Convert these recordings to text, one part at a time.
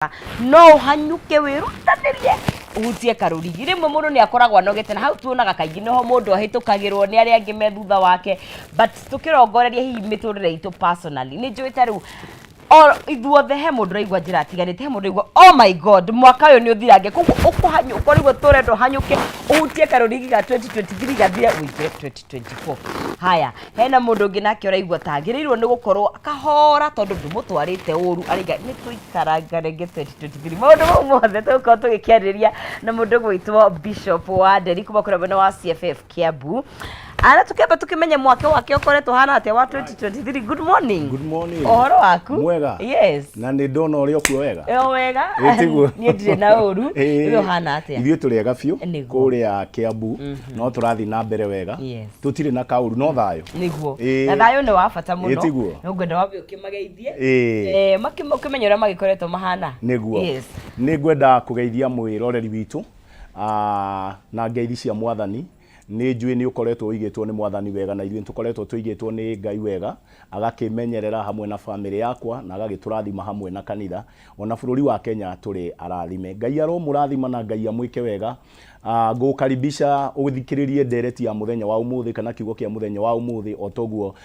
No ũhanyũke wĩrutanĩrie ũhutie karũrigi. Rĩmwe mũndũ nĩ akoragwo anogete, na hau tuonaga kaingĩ nĩho mũndũ ahĩtũkagĩrwo nĩ arĩa angĩ me thutha wake. But tũkĩrongoreria hihi mĩtũrĩre itũ personally, nĩ njũĩ ta rĩu o ithuothe he mũndũ ũraigua njĩra atiganĩte, he mũndũ ũraigua, "Oh my God, mwaka ũyũ nĩ ũthirange." Koguo ũkũhanyũka ũrĩguo tũrenda ũhanyũke ũhutie karũrigi ga 2023 gathire ũingĩre 2024. Haya, hena mũndũ ũngĩ nake ũraigua ta agĩrĩirwo nĩ gũkorwo kahora tondũ ndũmũtwarĩte ũru, araiga nĩ tũikaranga rĩngĩ 2023. Maũndũ mau mothe tũgũkorwo tũgĩkĩarĩrĩria na mũndũ ũgwĩtwo Bishop wa Nderi kuma kũrĩa mwena wa CFF Kiambu. Ara tũkĩamba tũkĩmenye mwaka wake ũkoretwo hana atĩa wa 2023. Good morning. Good morning. Ũhoro waku? Mwega. Yes. Na nĩ ndona ũrĩa ũkuo wega. O wega. Ĩ, tiguo? Niĩ ndirĩ na ũru. Ĩ. We ũhana atĩa? Ithuĩ tũrĩ ega biũ Nĩguo. Kũrĩa Kiambu, no tũrathiĩ na mbere wega. Tũtirĩ na kaũru, no thayũ. Nĩguo. Ĩ. Na thayũ nĩ wa bata mũno. Ĩ, tiguo? No ngwenda wambe ũkĩmageithie. Ĩ. Ũkĩmenye ũrĩa magĩkoretwo mahana. Nĩguo. Yes. Nĩ ngwenda kũgeithia mwĩroreri witũ na ngeithi cia Mwathani. Nĩ njũĩ nĩ ũkoretwo ũigĩtwo nĩ Mwathani wega, na ithuĩ nĩ tũkoretwo tũigĩtwo nĩ Ngai wega, agakĩmenyerera hamwe na famĩlĩ yakwa na agagĩtũrathima hamwe na kanitha, ona bũrũri wa Kenya tũrĩ arathime. Ngai aromũrathima na Ngai amwĩke wega. Ngũgũkaribisha ũthikĩrĩrie ndereti ya mũthenya wa ũmũthĩ kana kiugo kĩa mũthenya wa ũmũthĩ, o toguo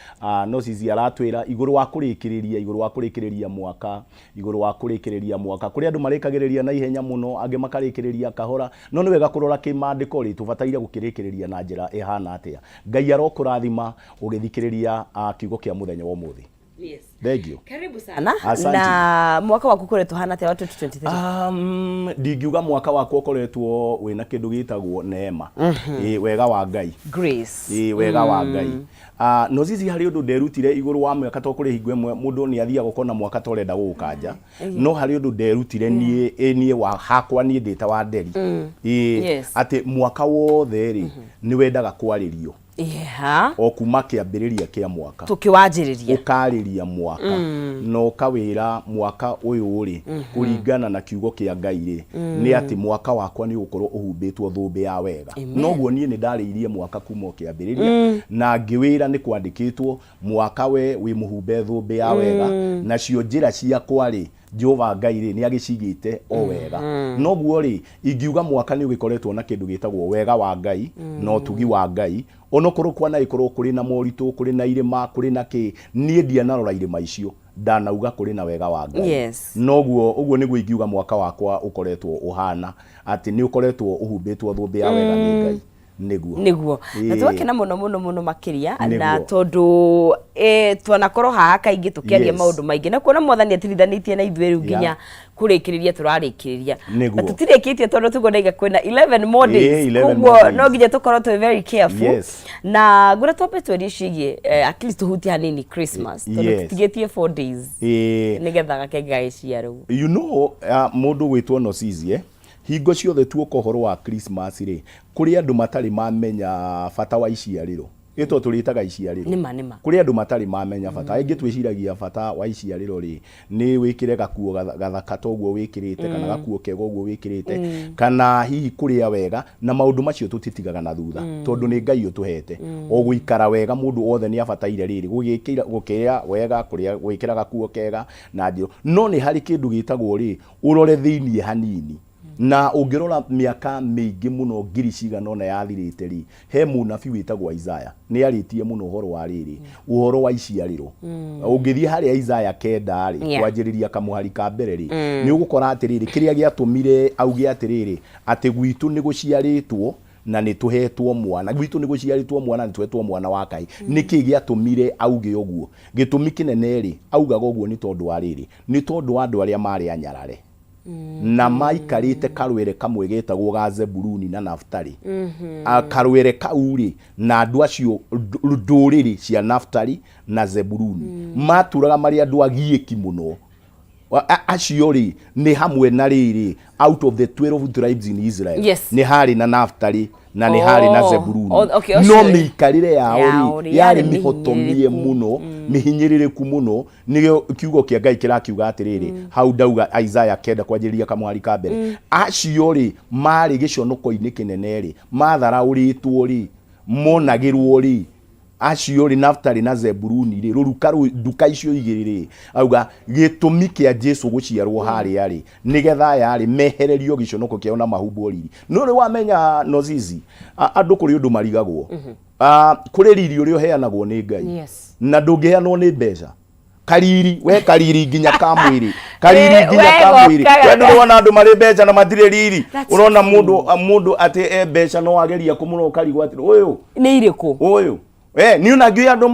Nosizi aratwĩra igũrũ wa kũrĩkĩrĩria, igũrũ wa kũrĩkĩrĩria mwaka, igũrũ wa kũrĩkĩrĩria mwaka. Kũrĩ andũ marĩkagĩrĩria na ihenya mũno, angĩ makarĩkĩrĩria kahora, no nĩ wega kũrora kĩmandĩko rĩ, tũbataire gũkĩrĩkĩrĩria na njĩra ĩhana atĩa. Ngai arokũrathima ũgĩthikĩrĩria kiugo kĩa mũthenya wa ũmũthĩ. Yes. Thank you. Karibu sana. Asante. Na mwaka waku ũkoretwo hana atĩa wa 2023? Ndingiuga mwaka wakwa ũkoretwo wĩna kĩndũ gĩtagwo neema. Ĩ, wega wa Ngai. Grace. Ĩ, wega wa Ngai. No cici harĩ ũndũ nderutire igũrũ wa mwaka, to kũrĩ hingo ĩmwe mũndũ nĩ athiaga ũkona mwaka ta ũrenda gũgũkanja, no harĩ ũndũ nderutire niĩ, ĩ, niĩ wa hakwa, niĩ ndĩ ta wa Nderi, ĩ, atĩ mwaka wothe rĩ, nĩ wendaga kwarĩrio o kuma kĩambĩrĩria kĩa mwaka. Tũkĩwanjĩrĩria. Ũkarĩria mwaka na ũkawĩra mwaka ũyũ rĩ, kũringana na kiugo kĩa Ngai rĩ, nĩ atĩ mwaka wakwa nĩ ũgũkorwo ũhumbĩtwo thũmbĩ ya wega. Noguo niĩ nĩ ndarĩirie mwaka kuma o kĩambĩrĩria na ngĩwĩra nĩ kwandĩkĩtwo mwaka we wĩ mũhumbe thũmbĩ ya wega, nacio njĩra ciakwa rĩ, Jehova Ngai rĩ, nĩ agĩcigĩte o wega. Noguo rĩ, ingiuga mwaka nĩ ũgĩkoretwo na kĩndũ gĩtagwo wega wa Ngai na ũtugi wa Ngai, onokorwo kwanagĩkorwo kũrĩ na moritũ, kũrĩ na irĩma, kũrĩ na kĩ, niĩ ndianarora irĩma icio, ndanauga kũrĩ na wega wa Ngai. Noguo ũguo nĩguo ingiuga mwaka wakwa ũkoretwo ũhana, atĩ nĩ ũkoretwo ũhumbĩtwo thũmbĩ ya wega nĩ Ngai. Nĩguo. Nĩguo. Na Ĩĩ. tũgakena mũno mũno mũno makĩria na Nĩguo. tondũ twanakorwo haha kaingĩ tũkĩaria maũndũ maingĩ na kuona Mwathani atirithanĩtie na ithuĩ rĩu nginya kũrĩkĩrĩria tũrarĩkĩrĩria. Nĩguo. Na tũtirĩkĩtie tondũ tuguo ndaiga kwĩna 11 more days. 11 more Koguo days. no nginya tũkorwo twĩ very careful. Na ngwĩra twambe twarie ciĩgiĩ at least tũhutie hanini Christmas tondũ tũtigĩtie 4 days nĩgetha gakenge gagĩciarwo. Mũndũ gwĩtwo Nosizie, hingo ciothe tuoka ũhoro wa Christmas rĩ, kũrĩ andũ matarĩ mamenya bata wa iciarĩro. Ĩto tũrĩtaga iciarĩro. Nĩma, nĩma. Kũrĩ andũ matarĩ mamenya bata. Aingĩ twĩciragia bata wa iciarĩro rĩ, nĩ wĩkĩre gakuo gathaka ta ũguo wĩkĩrĩte, kana gakuo kega ũguo wĩkĩrĩte, kana hihi kũrĩa wega, na maũndũ macio tũtitigaga na thutha, tondũ nĩ Ngai ũtũhete. O gũikara wega mũndũ wothe nĩ abataire rĩrĩ, gũgĩkĩra, gũkĩrĩa wega, kũrĩa, gwĩkĩra gakuo kega, na njĩra. No nĩ harĩ kĩndũ gĩtagwo rĩ, ũrore thĩiniĩ hanini. Na ũngĩrora mĩaka mĩingĩ mũno ngiri cigana ũna yathirĩte rĩ, he mũnabii wĩtagwo Isaiah, nĩ arĩtie mũno ũhoro wa rĩrĩ, ũhoro wa iciarĩro. Ũngĩthiĩ harĩa Isaiah 9 rĩ, kwanjĩrĩria kamũhari ka mbere rĩ, nĩ ũgũkora atĩrĩrĩ, kĩrĩa gĩatũmire auge atĩrĩrĩ, atĩ gwitũ nĩ gũciarĩtwo na nĩ tũhetwo mwana, gwitũ nĩ gũciarĩtwo mwana, nĩ tũhetwo mwana wa kahĩĩ. Nĩkĩ gĩatũmire auge ũguo? Gĩtũmi kĩnene rĩ, augaga ũguo nĩ tondũ wa rĩrĩ, nĩ tondũ wa andũ arĩa maarĩ anyarare na maikarĩte karwere kamwe getagwo ga Zebuluni na Naftali. Karwere kau rĩ, na andũ acio ndũrĩrĩ cia Naftali na Zebuluni matũraga marĩ andũ agiĩki mũno. Acio rĩ, nĩ hamwe na rĩrĩ, out of the 12 tribes in Israel, nĩ harĩ na Naftali na nĩ harĩ na Oh, Zebuluni. oh, okay, No ũcio mĩikarĩre yao yao rĩ, rĩ, yarĩ yarĩ mĩhotomie mĩhinyĩrĩrĩku. Mũno, mĩhinyĩrĩrĩku mũno. Nĩkĩo kiugo kĩa Ngai kĩrakiuga atĩrĩrĩ, hau ndauga Isaiah 9 kwanjĩrĩria kamũhari ka mbere, acio rĩ marĩ gĩconoko-inĩ kĩnene rĩ, matharaũrĩtwo rĩ, monagĩrwo rĩ, Acio rĩ, Naftali na Zebuluni rĩ, rũruka rũ, nduka icio igĩrĩ rĩ, auga gĩtũmi kĩa Jesu gũciarwo harĩa rĩ, nĩgetha aya rĩ, mehererio gĩconoko kĩao na mahumbwo riri. Nĩ ũrĩ wamenya Nozizi, andũ kũrĩ ũndũ marigagwo. Kũrĩ riri ũrĩa ũheanagwo nĩ Ngai. Na ndũngĩheanwo nĩ mbeca. Kariri, we kariri nginya ka mwĩrĩ. Kariri nginya ka mwĩrĩ. We ndũrĩ wona andũ marĩ mbeca na matirĩ riri. Ũrona mũndũ mũndũ atĩ e mbeca no ageria kũmũrora ũkarigwo atĩrĩ ũyũ. Nĩ irĩkũ? Ũyũ. Eh, niĩ ona ngĩũĩ andũ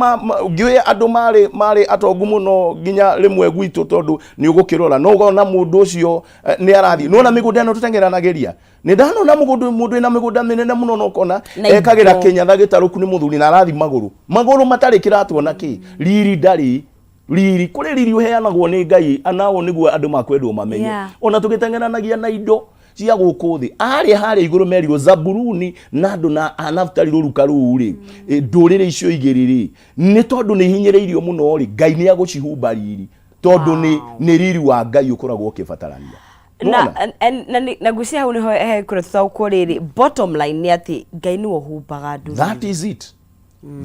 ngĩũĩ andũ marĩ marĩ atongu mũno nginya rĩmwe gwitũ tondũ nĩ ũgũkĩrora no ũkona mũndũ ũcio nĩ arathiĩ. Nĩwona mĩgũnda ĩno tũteng'eranagĩria. Nĩ ndanona mũgũnda mũndũ wĩna mĩgũnda mĩnene mũno na ũkona Na ekagĩra indo. kĩnyatha gĩtarũku nĩ mũthuri na arathiĩ magũrũ. Magũrũ matarĩ kĩratũ ona kĩ. Riri ndarĩ. Riri, kũrĩ riri ũheanagwo nĩ Ngai anawo nĩguo andũ makwendwo mamenye. Ona tũgĩteng'eranagia na indo cia gũkũ thĩ. Arĩa harĩa igũrũ merirwo Zabuluni na andũ na a Naftali rũruka rũu rĩ, ndũrĩrĩ icio igĩrĩ rĩ, nĩ tondũ nĩ ihinyĩrĩirio mũno rĩ, Ngai nĩ agũcihumba riri. Tondũ nĩ riri wa Ngai ũkoragwo ũkĩbatarania. Na na ngwĩciria hau nĩho hekũrĩa tũtaũkwo rĩrĩ bottom line nĩ atĩ Ngai nĩwe ũhumbaga andũ. That is it.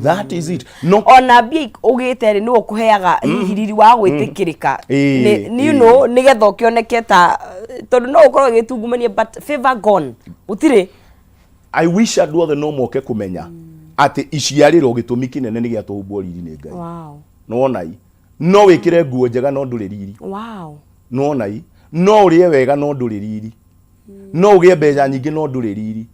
That is it. No ona mbia ũgĩte rĩ nĩwe ũkũheaga hihi riri wa gwĩtĩkĩrĩka. Nĩ you know nĩgetha ũkĩoneke ta tondũ no ũkorwo ũgĩtungumania but favor gone gũtirĩ. I wish andũ othe no moke kũmenya atĩ iciarĩro gĩtũmi kĩnene nĩ gĩa tũhumbwo riri nĩ Ngai. Nĩwona i? No wĩkĩre nguo njega no ndũrĩ riri. Nĩwona i? No ũrĩe wega no ndũrĩ riri. No ũgĩe mbeca nyingĩ no ndũrĩ riri.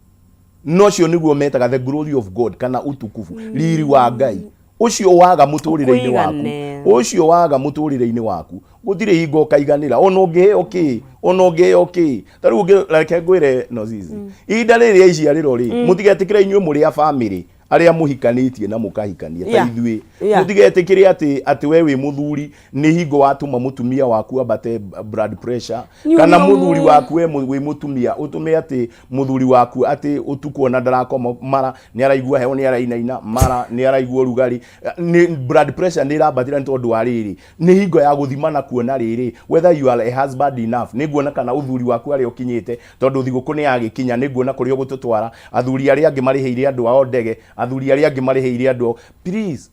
No ũcio nĩguo metaga the glory of God kana utukufu, riri wa Ngai. Ũcio waga mũtũrĩre-inĩ waku, ũcio waga mũtũrĩre-inĩ waku, gũtirĩ hingo ũkaiganĩra. Ona ũngĩheo kĩ, ona ũngĩheo kĩ. Ta rĩu reke ngwĩre Nozizi, ihinda rĩrĩ rĩa iciarĩro rĩ, mũtigetĩkĩre inyuĩ mũrĩ a family arĩa mũhikanĩtie na mũkahikania ta ithuĩ. Mũtigetĩkĩre atĩ atĩ we wĩ mũthuri nĩ hingo watũma mũtumia waku ambate blood pressure, kana mũthuri waku we wĩ mũtumia ũtũme atĩ mũthuri waku atĩ ũtukũ ona ndarakoma, mara nĩ araigua heho, nĩ arainaina, mara nĩ araigua ũrugarĩ, nĩ blood pressure nĩ ĩrambatĩra nĩ tondũ wa rĩrĩ. Nĩ hingo ya gũthima na kuona rĩrĩ, whether you are a husband enough. Nĩ nguona kana ũthuri waku harĩa ũkinyĩte, tondũ thigũkũ nĩ yagĩkinya, nĩ nguona kũrĩa ũgũtũtwara. Athuri arĩa angĩ marĩhĩire andũ ao ndege, athuri arĩa angĩ marĩhĩire andũ ao. Please,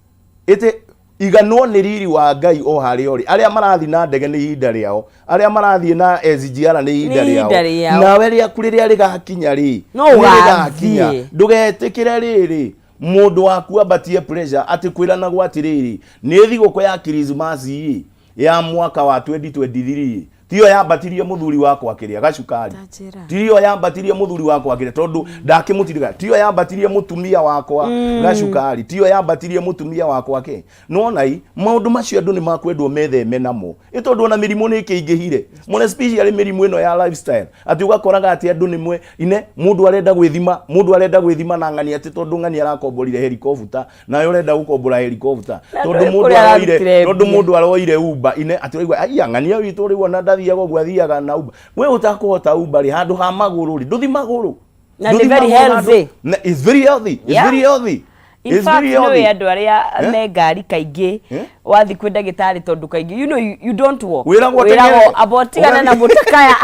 ĩtĩ iganwo nĩ riri wa Ngai o harĩa ũrĩ. Arĩa marathiĩ na ndege nĩ ihinda rĩao, arĩa marathiĩ na SGR nĩ ihinda Nĩ ihinda rĩao. rĩao. Nawe rĩaku rĩrĩa rĩgakinya rĩ, No nĩ ũgathiĩ. rĩgakinya. Ndũgetĩkĩre rĩrĩ mũndũ waku ambatie pressure atĩ kwĩranagwo atĩrĩrĩ nĩ thigũkũ ya Christmas ĩ ya mwaka wa 2023 tiyo yambatirie mũthuri wakwa kĩrĩa gacukari, Tanjĩra. tiyo yambatirie mũthuri wakwa kĩrĩa tondũ ndakĩmũtirika, tiyo yambatirie mũtumia wakwa gacukari, tiyo yambatirie mũtumia wakwa kĩ. Nĩwona i maũndũ macio andũ nĩ makwendwo metheme namo, ĩ tondũ ona mĩrimũ nĩ ĩkĩingĩhire mũno, especially mĩrimũ ĩno ya lifestyle, atĩ ũgakoraga atĩ andũ nĩ mwe ine mũndũ arenda gwĩthima, mũndũ arenda gwĩthima na ng'ani atĩ tondũ ng'ani arakomborire helikopta, nawe ũrenda gũkombora helikopta Na tondũ ndũĩ mũndũ kũrĩa aroire, ararutire tondũ mbia. mũndũ aroire Uber ine atĩ ũraigua aiya ng'ania witũ rĩu ona ndathiaga ũguo athiaga na Uber. We ũtakũhota Uber rĩ, handũ ha magũrũ rĩ, ndũthi magũrũ. Na nĩ Ndũthi very magũrũ handũ- healthy. Na it's very healthy. It's very healthy. In It's fact, very nĩ ũĩ healthy. andũ arĩa Eh? me ngari kaingĩ Eh? wathiĩ kwĩ ndagĩtarĩ tondũ kaingĩ you know you don't walk. Wĩragwo Wĩragwo ũteng'ere. amba ũtigane na Ũgathiĩ- mũtakaya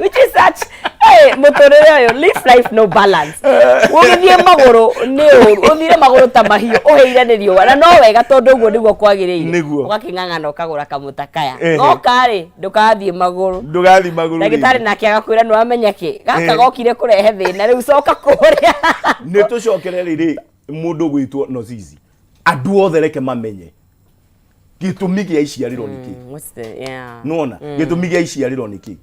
which is such hey, mũtũrĩre ũyũ live life no balance. Ũgĩthiĩ magũrũ nĩ ũru, ũthire magũrũ ta mahiũ ũhĩire nĩ riũa na no wega tondũ ũguo nĩguo kwagĩrĩire. Nĩguo. Ũgakĩng'ang'ana ũkagũra kamũtakaya. Ehe. Goka rĩ ndũgathiĩ magũrũ. Ndũgathiĩ magũrũ Ndagĩtarĩ rĩngĩ. nake agakwĩra nĩ wamenya kĩ gaka gokire kũrehe thĩna rĩu coka kũrĩa. Nĩ tũcokere rĩrĩ mũndũ gwĩtwo Nozizi, andũ othe reke mamenye gĩtũmi gĩa iciarĩro nĩ kĩ. What's the yeah. Nĩwona gĩtũmi gĩa iciarĩro nĩ kĩ?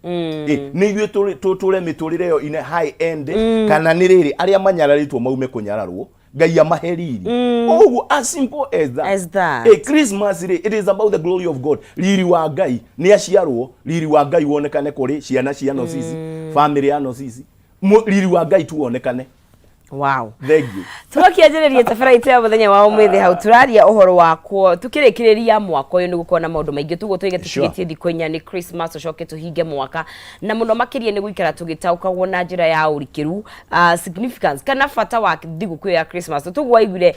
Nĩ ithuĩ tũtũre mĩtũrĩre ĩyo ine high end, kana nĩ rĩrĩ arĩa manyararĩtwo maume kũnyararwo Ngai amahe riri. Ũguo as simple as that. As that. Christmas rĩ, it is about the glory of God. Riri wa Ngai nĩ aciarwo, riri wa Ngai wonekane kũrĩ ciana cia Nosisi, family ya Nosisi. Riri wa Ngai tu wonekane. Wow. Thank you. Tũgakĩanjĩrĩria tabarĩra itũ ya mũthenya wa ũmũthĩ hau tũraria ũhoro wakwo tũkĩrĩkĩrĩria mwaka ũyũ nĩ gũkorwo na maũndũ maingĩ tuguo tũige tũtigĩtie thikũ inya nĩ Christmas tũcoke tũhinge mwaka na mũno makĩria nĩ gũikara tũgĩtaũkagwo na njĩra ya ũrikĩru significance kana bata wa thigũkũ ĩyo ya Christmas. Tũguo waiguire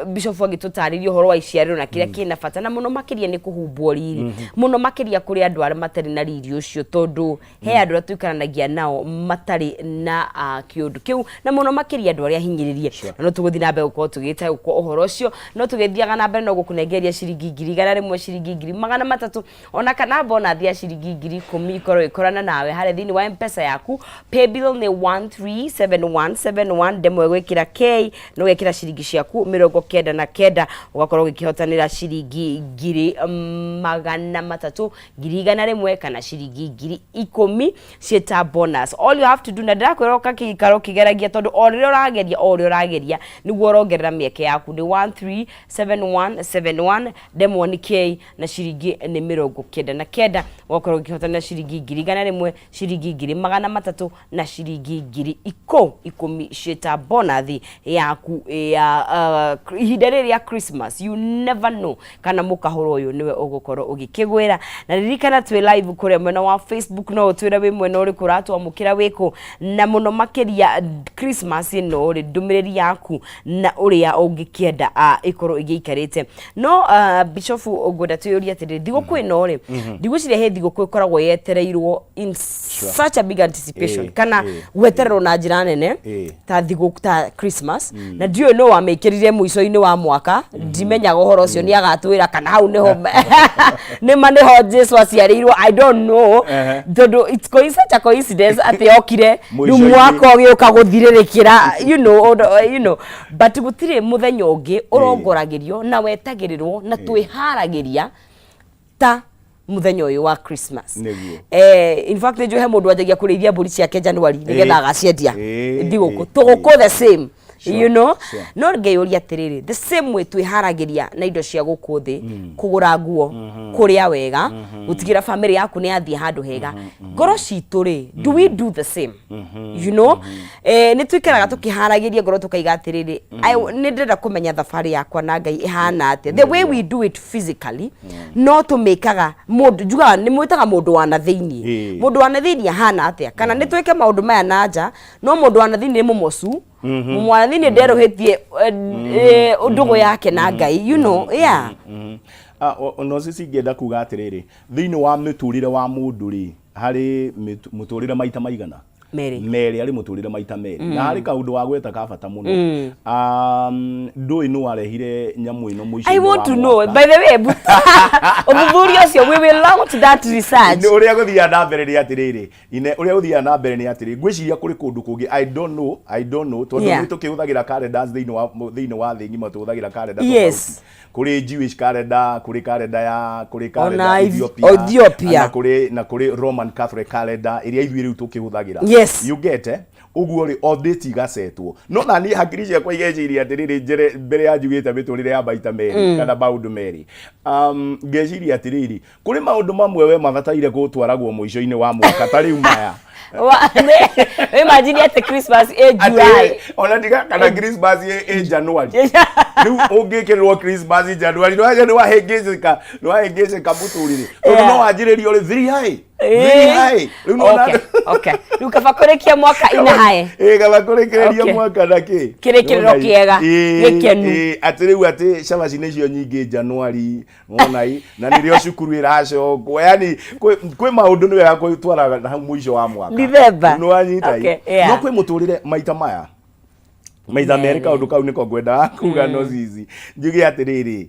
Bishop agĩtũtarĩria ũhoro wa iciarĩro na kĩrĩa kĩna bata na mũno makĩria nĩ kũhumbwo riri, mũno makĩria kũrĩ andũ arĩa matarĩ na riri ũcio tondũ he andũ arĩa tũikaranagia nao matarĩ na kĩũndũ kĩu Na mũno makĩria andũ arĩa ahinyĩrĩrie. Na no tũgũthiĩ na mbere gũkorwo tũgĩtaũkwo ũhoro ũcio, no tũgĩthiaga na mbere no gũkũnengeria ciringi 100,000, ciringi 300,000, ona kana bonathi ya ciringi 10,000 ikorwo ĩkorana nawe harĩa thĩinĩ wa Mpesa yaku. Paybill nĩ 137171, ndemwa ĩgwĩkĩra K, na ũgekĩra ciringi ciaku 99, ũgakorwo ũgĩkĩhotanĩra ciringi 300,000, 100,000, kana ciringi 10,000 ciĩta bonus. All you have to do, na ndĩrakwĩra ũgakĩikara ũkĩgeragia, tondũ o rĩrĩa ũrageria, o ũrĩa ũrageria nĩguo ũrongerera mĩeke yaku. Nĩ 137171, ndemwa nĩ K, na ciringi nĩ 99, ũgakorwo ũkĩhotanĩra ciringi 100,000, ciringi 300,000, na ciringi 10,000 ciĩta bonathi yaku ya ihinda rĩrĩ rĩa Christmas. You never know kana mũkahũro ũyũ nĩwe ũgũkorwo ũgĩkĩgwĩra. Na ririkana twĩ live kũrĩa mwena wa Facebook, no ũtwĩre wĩ mwena ũrĩkũ ũratwamũkĩra wĩkũ, na mũno makĩria Christmas ĩno rĩ, ndũmĩrĩri yaku na ũrĩa ũngĩkĩenda ĩkorwo ĩgĩikarĩte. No Bishop, ngwenda twĩyũrie atĩrĩrĩ, thigũkũ ĩno rĩ, ndigwĩciria he thigũkũ ĩkoragwo yetereirwo in such a big anticipation kana gwetererwo na njĩra nene ta thigũkũ ta Christmas. Na ndiũĩ no wamĩkĩrire mũico-inĩ wa mwaka, ndimenyaga ũhoro ũcio, nĩ agatwĩra kana hau nĩho nĩma nĩho Jesu aciarĩirwo, I don't know, tondũ it's such a coincidence atĩ okire rĩu Mũico-inĩ. Mwaka ũgĩũka gũthirĩrĩkĩra, but gũtirĩ mũthenya ũngĩ ũrongoragĩrio na wetagĩrĩrwo na twĩharagĩria ta mũthenya ũyũ wa Christmas. In fact, nĩ njũĩ he mũndũ wanjagia kũrĩithia mbũri ciake January nĩgetha agaciendia thigũkũ. Tũgũkũ the same. No ngeyũria atĩrĩrĩ, the same way twĩharagĩria na indo cia gũkũ thĩ, kũgũra nguo, kũrĩa wega, gũtigĩra family yaku nĩ yathiĩ handũ hega, ngoro citũ rĩ, do we do the same? Nĩ twikaraga tũkĩharagĩria ngoro tũkaiga atĩrĩrĩ, nĩ ndĩrenda kũmenya thabarĩ yakwa na Ngai ĩhana atĩa? The way we do it physically, no tũmĩkaga mũndũ, njugaga nĩ mwĩtaga mũndũ wa na thĩiniĩ. Mũndũ wa na thĩiniĩ ahana atĩa? Kana nĩ twĩke maũndũ maya na nja, no mũndũ wa na thĩiniĩ nĩ mũmocu, mũndũ wa na thĩiniĩ nderũhĩtie ndũgũ yake na Ngai, yeah. No cici ingĩenda kuga atĩrĩrĩ, thĩinĩ wa mĩtũrĩre wa mũndũ rĩ, harĩ mũtũrĩre maita maigana? Merĩ. Merĩ, harĩ mũtũrĩre maita merĩ, na harĩ kaũndũ wa gweta ka bata mũno. Ndũĩ nũ warehire nyamũ ĩno mũico-inĩ I want wa to know. mwaka. By the way, ũthuthuria ũcio, we will launch that research. Nĩ ũrĩa gũthiaga na mbere nĩ atĩrĩrĩ, ine ũrĩa gũthiaga na mbere nĩ atĩrĩ, ngwĩciria kũrĩ kũndũ kũngĩ, I don't know, I don't know, tondũ nĩ tũkĩhũthagĩra calendars thĩinĩ wa thĩ ng'ima, tũhũthagĩra calendar tofauti. Kũrĩ Jewish calendar, kũrĩ calendar ya kũrĩ calendar Ona Ethiopia, Ethiopia. na kũrĩ Roman Catholic calendar ĩrĩa ithuĩ rĩu tũkĩhũthagĩra. You get, eh? Ũguo rĩ, o date igacetwo, no na niĩ hakiri ciakwa igeciria atĩrĩrĩ, njere mbere ya njugĩte mĩtũrĩre ya maita merĩ kana maũndũ merĩ, ngeciria atĩrĩrĩ, kũrĩ maũndũ mamwe we mabataire gũtwaragwo mũico-inĩ wa mwaka ta rĩu maya. Imagine atĩ Christmas ĩ July. Atĩ ona tiga kana Christmas ĩ January. Rĩu ũngĩkĩrĩrwo Christmas January, nĩ wahĩngĩcĩka, nĩ wahĩngĩcĩka mũtũrĩre, tondũ no wanjĩrĩrio rĩ very high, very high rĩu no. Okay, rĩu kaba kũrĩkia mwaka ina high. Ĩ, kaba kũrĩkĩrĩria mwaka na kĩ. Kĩrĩkĩrĩro Nĩwona kĩega, gĩkenu. Atĩ rĩu atĩ cabaci nĩcio nyingĩ January, wona i na nĩrĩo cukuru ĩracokwo, yani kwĩ maũndũ nĩ wega gwĩtwara na hau mũico wa mwaka. December. Nĩ wanyita i? No kwĩ mũtũrĩre maita maya maita merĩ, kaũndũ kau nĩko ngwendaga kuga. No cici njuge atĩrĩrĩ,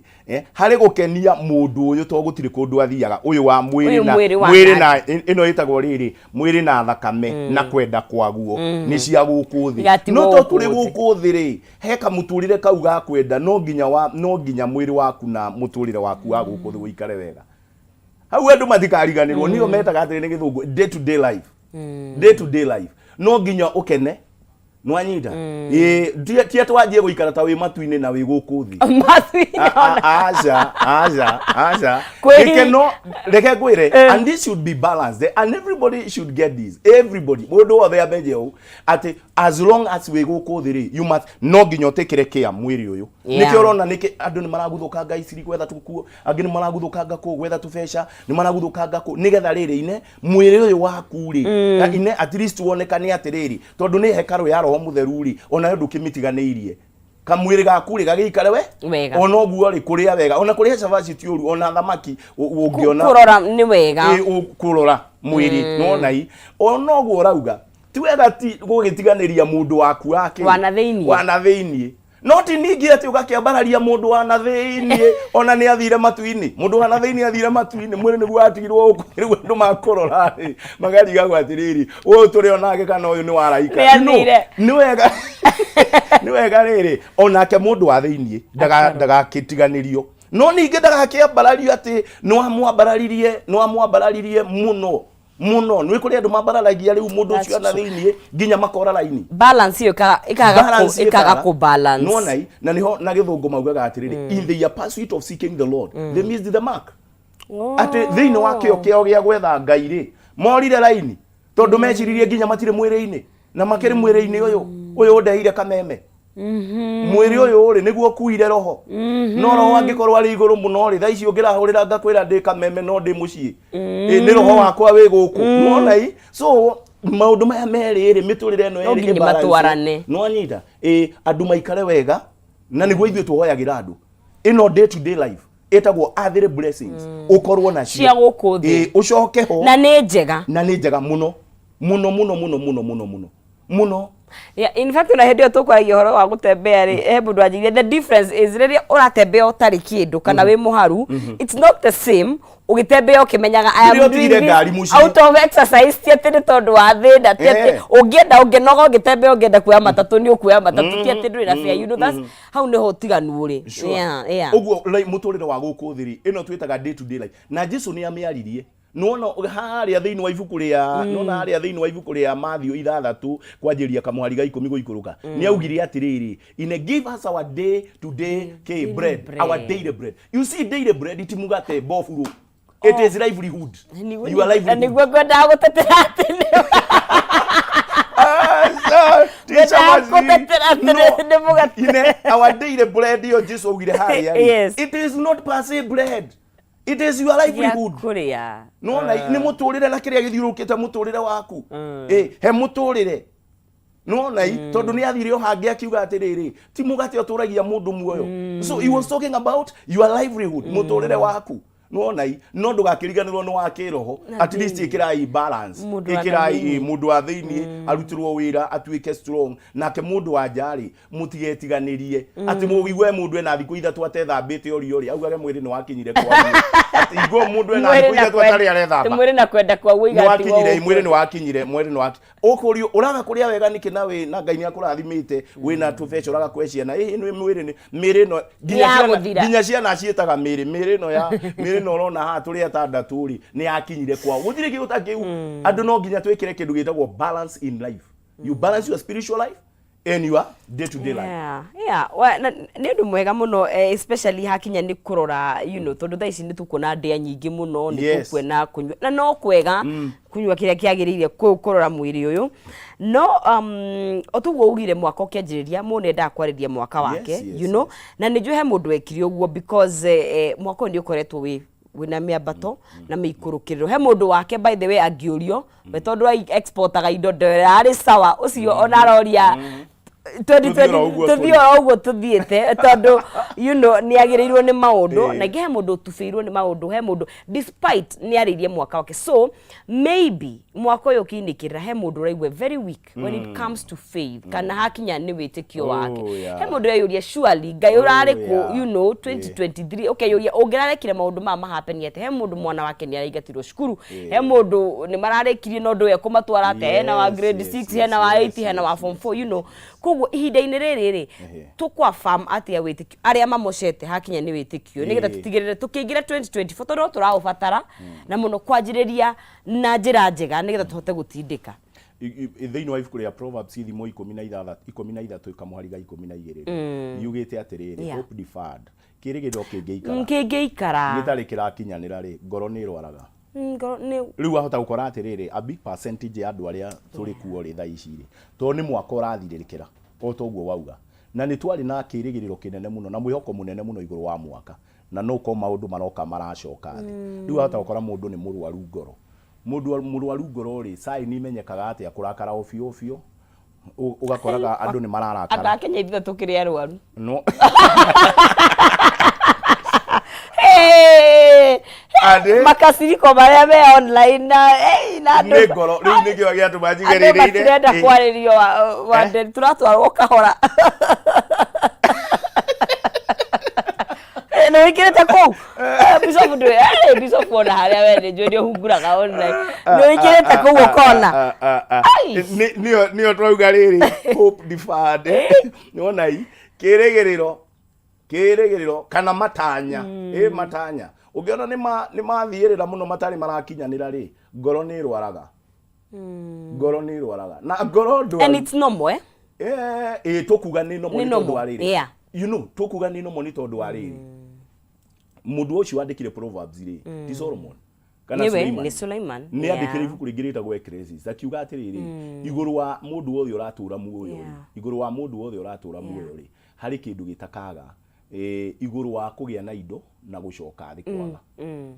harĩ gũkenia mũndũ ũyũ, to gũtirĩ kũndũ athiaga ũyũ wa mwĩrĩ Ũyũ na mwĩrĩ wa mwĩrĩ na na ĩno ĩtagwo rĩrĩ, mwĩrĩ na thakame na kwenda kwaguo nĩ cia gũkũ thĩ. Igatigwo No to gũkũ tũrĩ thĩ. Gũkũ thĩ rĩ, he kamũtũrĩre kau ga kwenda, no nginya mwĩrĩ waku na mũtũrĩre waku wa gũkũ thĩ ũikare wega. Hau andũ matikariganĩrwo nĩyo metaga atĩrĩ nĩ gĩthũngũ day to day life, day to day life, no nginya ũkene, nwanyita? Ĩĩ, ti atĩ wanjie gũikara ta wĩ matu-inĩ na wĩ gũkũ thĩ. Matu-inĩ. Aca, aca, aca. Gĩkeno, reke ngwĩre, and this should be balanced, and everybody should get this, everybody, mũndũ wothe amenye ũũ atĩ as long as wĩ gũkũ thĩ rĩ, you must, no nginya ũtĩkĩre kĩa mwĩrĩ ũyũ. Nĩkĩo ũrona nĩkĩ andũ nĩ maraguthũkanga iciri gwetha tũkuo, angĩ nĩ maraguthũkanga kũ gwetha tũbeca, nĩ maraguthũkanga kũ nĩgetha rĩrĩ ine mwĩrĩ ũyũ waku rĩ, na ine at least wonekane atĩrĩrĩ, tondũ nĩ hekarũ ya Roho Mũtheru rĩ, onayo ndũkĩmĩtiganĩirie, kamwĩrĩ gaku rĩ gagĩikare we Wega. Ona ũguo rĩ, kũrĩa wega, ona kũrĩa cabaci ti ũru, ona thamaki ũngĩona Kũrora nĩ wega. Kũrora mwĩrĩ, nona i ona ũguo ũrauga. Ti wega ti gũgĩtiganĩria mũndũ waku wake Wa na thĩiniĩ. Wa na thĩiniĩ. No ti ningĩ atĩ ũgakĩambararia mũndũ wa na thĩiniĩ ona nĩ athire matu-inĩ. Mũndũ wa na thĩiniĩ athire matu-inĩ, mwĩrĩ nĩguo watigirwo gũkũ. Rĩu andũ makũrora rĩ, makarigagwo atĩrĩrĩ, ũyũ tũrĩ onake kana ũyũ nĩ wa araika. Nĩ athire. Nĩ wega nĩ wega rĩrĩ, onake mũndũ wa thĩiniĩ ndagakĩtiganĩrio. No ningĩ ndagakĩambarario atĩ nĩwamwambararirie mũno mũno. Nĩ kũrĩ andũ mambararagia rĩu mũndũ ũcio na thĩiniĩ nginya makora raini. Balance ĩyo ĩkaga Balance ĩkaga ĩkaga. kũ balance. Nĩwona i na nĩho na gĩthũngũ maugaga atĩrĩrĩ, "In their pursuit of seeking the Lord, they missed the mark." Atĩ thĩinĩ wa kĩo kĩao gĩa gwetha Ngai rĩ, morire raini tondũ meciririe nginya matirĩ mwĩrĩ-inĩ na makĩrĩ mwĩrĩ-inĩ ũyũ ũyũ ũndeheire kameme. Mwĩrĩ ũyũ rĩ, nĩguo ũkuire roho, no roho angĩkorwo arĩ igũrũ mũno rĩ, thaa ici ũngĩrahũrĩra ngakwĩra ndĩ kameme no ndĩ mũciĩ. Ĩ, nĩ roho wakwa wĩ gũkũ. Nĩwona i so maũndũ maya merĩ rĩ, mĩtũrĩre ĩno No ĩrĩ nginya ĩbalance. matwarane. Nĩwanyita? Ĩ, andũ maikare wega na nĩguo ithuĩ tũhoyagĩra andũ ĩno day to day life ĩtagwo earthly blessings, ũkorwo nacio Cia gũkũ thĩ. Ĩ, ũcoke ho Na nĩ njega. Na nĩ njega mũno mũno mũno mũno mũno mũno mũno mũno. Yeah, in fact ona hĩndĩ ĩyo tũkwaragia ũhoro wa gũtembea rĩ, he mũndũ wanjĩrire the difference is rĩrĩa ũratembea ũtarĩ kĩndũ kana wĩ mũharu, it's not the same ũgĩtembea ũkĩmenyaga I am Rĩrĩa ũtigire doing this ngari mũciĩ. out of exercise, ti atĩ nĩ tondũ wa thĩna, ti atĩ ũngĩenda ũngĩnoga ũngĩtembea, ũngĩenda kuoya matatũ nĩ ũkuoya matatũ, ti atĩ ndũrĩ na fare, that's hau nĩho ũtiganu ũrĩ. Ũguo like, mũtũrĩre wa gũkũ thĩ rĩ, ĩno twĩtaga day to day life, na Jesu nĩ amĩaririe. Nĩwona harĩa thĩinĩ wa ibuku rĩa nĩwona harĩa thĩinĩ wa ibuku rĩa Matthew 6 kwanjĩrĩria kamũhari ga 10 gũikũrũka, nĩ augire atĩrĩrĩ, "In give us our day to day k bread, bread. Our daily bread." You see, daily bread ti mũgate mboburu, it is livelihood, your Na livelihood. Nĩguo ngwendaga gũtetera atĩ nĩ Aca, teacher Ngwendaga Maziri. gũtetera atĩ No. nĩ mũgate. Ine, our daily bread iyo Jesu augire harĩa rĩ, it is not per se bread, it is your livelihood. Kũrĩa. Nona nĩ mũtũrĩre na kĩrĩa gĩthiũrũrũkĩte mũtũrĩre waku. Ĩ, he mũtũrĩre nona i tondũ nĩ athire o hangĩ akiuga atĩrĩrĩ, ti mũgate ũtũragia mũndũ muoyo. So he was talking about your livelihood, mũtũrĩre waku. Nona i no ndũgakĩriganĩrwo nĩ wa kĩroho. At least ĩkĩrai balance. Mũndũ wa ĩkĩrai thĩinĩ. Ĩ, mũndũ wa thĩiniĩ arutirwo wĩra atuĩke strong, nake mũndũ wa nja rĩ, mũtigetiganĩrie atĩ mũigue mũndũ ena thikũ 3 atethambĩte ũrio rĩ, augage mwĩrĩ nĩ wakinyire kwanyu, atĩ igua mũndũ ena Mwĩrĩ thikũ na 3 atarĩ arethamba. Mwĩrĩ na kwenda kwaguo Nĩ igatigwo wakinyire gũkũ. Mwĩrĩ nĩ wakinyire, mwĩrĩ nĩ wakinyire. Ũkũrio ũraga kũrĩa wega nĩkĩ na wĩ na Ngai nĩ akũrathimĩte, wĩna tũbeca, ũraga kũhe ciana? Ĩ, nĩ mwĩrĩ, nĩ mĩrĩ ĩno nginya Nĩ ya ciana gũthira. Nginya ciana ciĩtaga mĩrĩ mĩrĩ ĩno ya mĩrĩ ĩno ũrona haha tũrĩ atandatũ rĩ, nĩ yakinyire kwao. Gũtirĩ kĩndũ ta kĩu. Andũ no nginya twĩkĩre kĩndũ gĩtagwo balance in life. You balance your spiritual life and your day to day life. Yeah. Nĩ ũndũ mwega mũno, especially hakinya nĩ kũrora tondũ thaa ici nĩ tũkuona ndĩa nyingĩ mũno, nĩ tũkuona kũnyua na no kwega kũnyua kĩrĩa kĩagĩrĩire kũrora mwĩrĩ ũyũ, no o toguo ugire mwaka ũkĩanjĩrĩria mũndũ nĩendaga kwarĩria mwaka wake, na nĩ njũĩ he mũndũ wekire ũguo because mwaka ũyũ nĩ ũkoretwo wĩna mĩambato na mĩikũrũkĩrĩro. He mũndũ wake, by the way, angĩũrio we, tondũ exportaga indo, ndarĩ sawa ũcio ona aroria Tũthiĩ oro ũguo. Tũthiĩ oro ũguo tũthiĩte tondũ nĩ agĩrĩirwo nĩ maũndũ. Na ingĩ he mũndũ ũtubĩirwo nĩ maũndũ, he mũndũ despite nĩ arĩirie mwaka wake. So maybe mwaka ũyũ ũkĩinĩkĩrĩra, he mũndũ ũraigua very weak when it comes to faith kana hakinya nĩ wĩtĩkio wake. He mũndũ ũreyũria, surely Ngai ũrarĩ kũ? 2023 ũkeyũria ũngĩrarekire maũndũ maya mahappen atĩa? He mũndũ mwana wake nĩ araingatirwo cukuru, he mũndũ nĩ mararĩkirie na ũndũ ũyũ ekũmatwara atĩa, hena wa grade 6, hena wa 8, hena wa form 4. Koguo ihinda-inĩ rĩrĩ rĩ, tũkwa farm atĩa wĩtĩkio arĩa mamocete hakinya nĩ wĩtĩkio, nĩgetha tũtigĩrĩre tũkĩingĩra 2024 tondũ no tũraũbatara na mũno kwanjĩrĩria na njĩra njega nĩgetha tũhote gũtindĩka? Thĩinĩ wa ibuku rĩa Proverbs, ithimo 13, 13 kamũhari ga 12, yugĩte atĩrĩrĩ, "Hope deferred," kĩrĩgĩrĩro kĩngĩikara Kĩngĩikara gĩtarĩ kĩrakinyanĩra rĩ, ngoro nĩ ĩrwaraga. Ngoro nĩ Rĩu wahota gũkora atĩrĩrĩ, a big percentage ya andũ arĩa tũrĩ kuo rĩ thaa ici rĩ, tondũ nĩ mwaka ũrathirĩrĩkĩra o ta ũguo wauga, na nĩ twarĩ na kĩrĩgĩrĩro kĩnene mũno na mwĩhoko mũnene mũno igũrũ wa mwaka, na no ũkorwo maũndũ maroka maracoka thĩ. Rĩu wahota gũkora mũndũ nĩ mũrwaru ngoro. Mũndũ mũrwaru ngoro rĩ, sign imenyekaga atĩa? Kũrakara obio obio. Ũgakoraga andũ nĩ mararakara. Anga Kenya ithuĩ tũkĩrĩ arwaru? No. Hey, Andĩ Makasiriko marĩa me online na na andũ nĩ ngoro rĩu nĩkĩo gĩatũma njuge andũ rĩrĩ matirenda kwarĩrio wa Eh? Nderi, tũratwarwo kahora. Nĩ wĩkĩrĩte kũu? Bishop ndũĩ, Bishop ona harĩa we nĩ njũĩ nĩ ũhunguraga online. Nĩ wĩkĩrĩte kũu ũkona? Ai. Nĩyo nĩyo twauga rĩrĩ, hope deferred, nĩwona i kĩrĩgĩrĩro, kĩrĩgĩrĩro kana matanya, ĩ matanya ũngĩona nĩ mathiĩrĩra mũno matarĩ marakinyanĩra rĩ, ngoro nĩ ĩrwaraga, ngoro nĩ ĩrwaraga na ngoro And ndwaru. it's normal, eh? Ĩ tũkuga nĩ normal Nĩ nĩ tondũ normal, wa rĩrĩ, tũkuga nĩ normal nĩ tondũ wa rĩrĩ, mũndũ ũcio wandĩkire Proverbs rĩ, ti Solomon kana Nĩwe, Suleiman? Nĩ Suleiman. Nĩ andĩkire ibuku rĩngĩ rĩtagwo Ecclesiastes, akiuga atĩrĩrĩ, igũrũ wa mũndũ wothe ũratũra muoyo rĩ, igũrũ wa mũndũ wothe ũratũra muoyo rĩ, harĩ kĩndũ gĩtakaga, igũrũ wa kũgĩa na indo na gũcoka thĩ kwaga.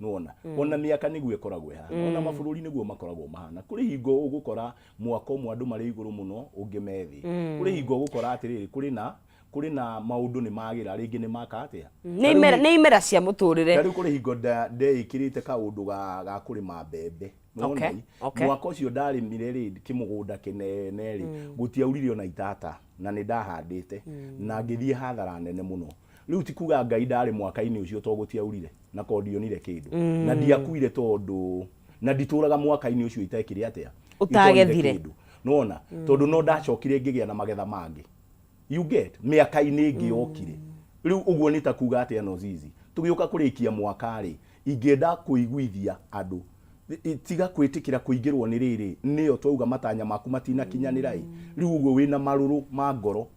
Nĩwona ona mĩaka nĩguo ĩkoragwo ĩhana, ona mabũrũri nĩguo makoragwo mahana. Kũrĩ hingo ũgũkora mwaka ũmwe andũ marĩ igũrũ mũno, ũngĩ me thĩ. Kũrĩ hingo ũgũkora atĩrĩrĩ, kũrĩ na maũndũ nĩ magĩra rĩngĩ, nĩ maka atĩa. Nĩ imera cia mũtũrĩre. Ta rĩu kũrĩ hingo ndeĩkĩrĩte kaũndũ ga kũrĩma mbembe. Nĩwona i? Mwaka ũcio ndarĩmire rĩ, kĩmũgũnda kĩnene rĩ, gũtiaurire ona itata, na nĩ ndahandĩte na ngĩthiĩ hathara nene mũno. Rĩu ti kuga Ngai ndarĩ mwaka-inĩ ũcio, to gũtiaurire na ko ndionire kĩndũ na ndiakuire, tondũ na nditũraga mwaka-inĩ ũcio itekire atĩa? Ũtagethire. Itonire kĩndũ. Nĩwona tondũ no ndacokire ngĩgĩa na magetha mangĩ, you get, mĩaka-inĩ ĩngĩ yokire. Rĩu ũguo nĩ ta kuga atĩa? No zizi tũgĩũka kũrĩkia mwaka rĩ, ingĩenda kũiguithia andũ, tiga kwĩtĩkĩra kũingĩrwo nĩ rĩrĩ, nĩyo twauga matanya maku matinakinyanĩra ĩ. Rĩu ũguo wĩna marũrũ ma ngoro,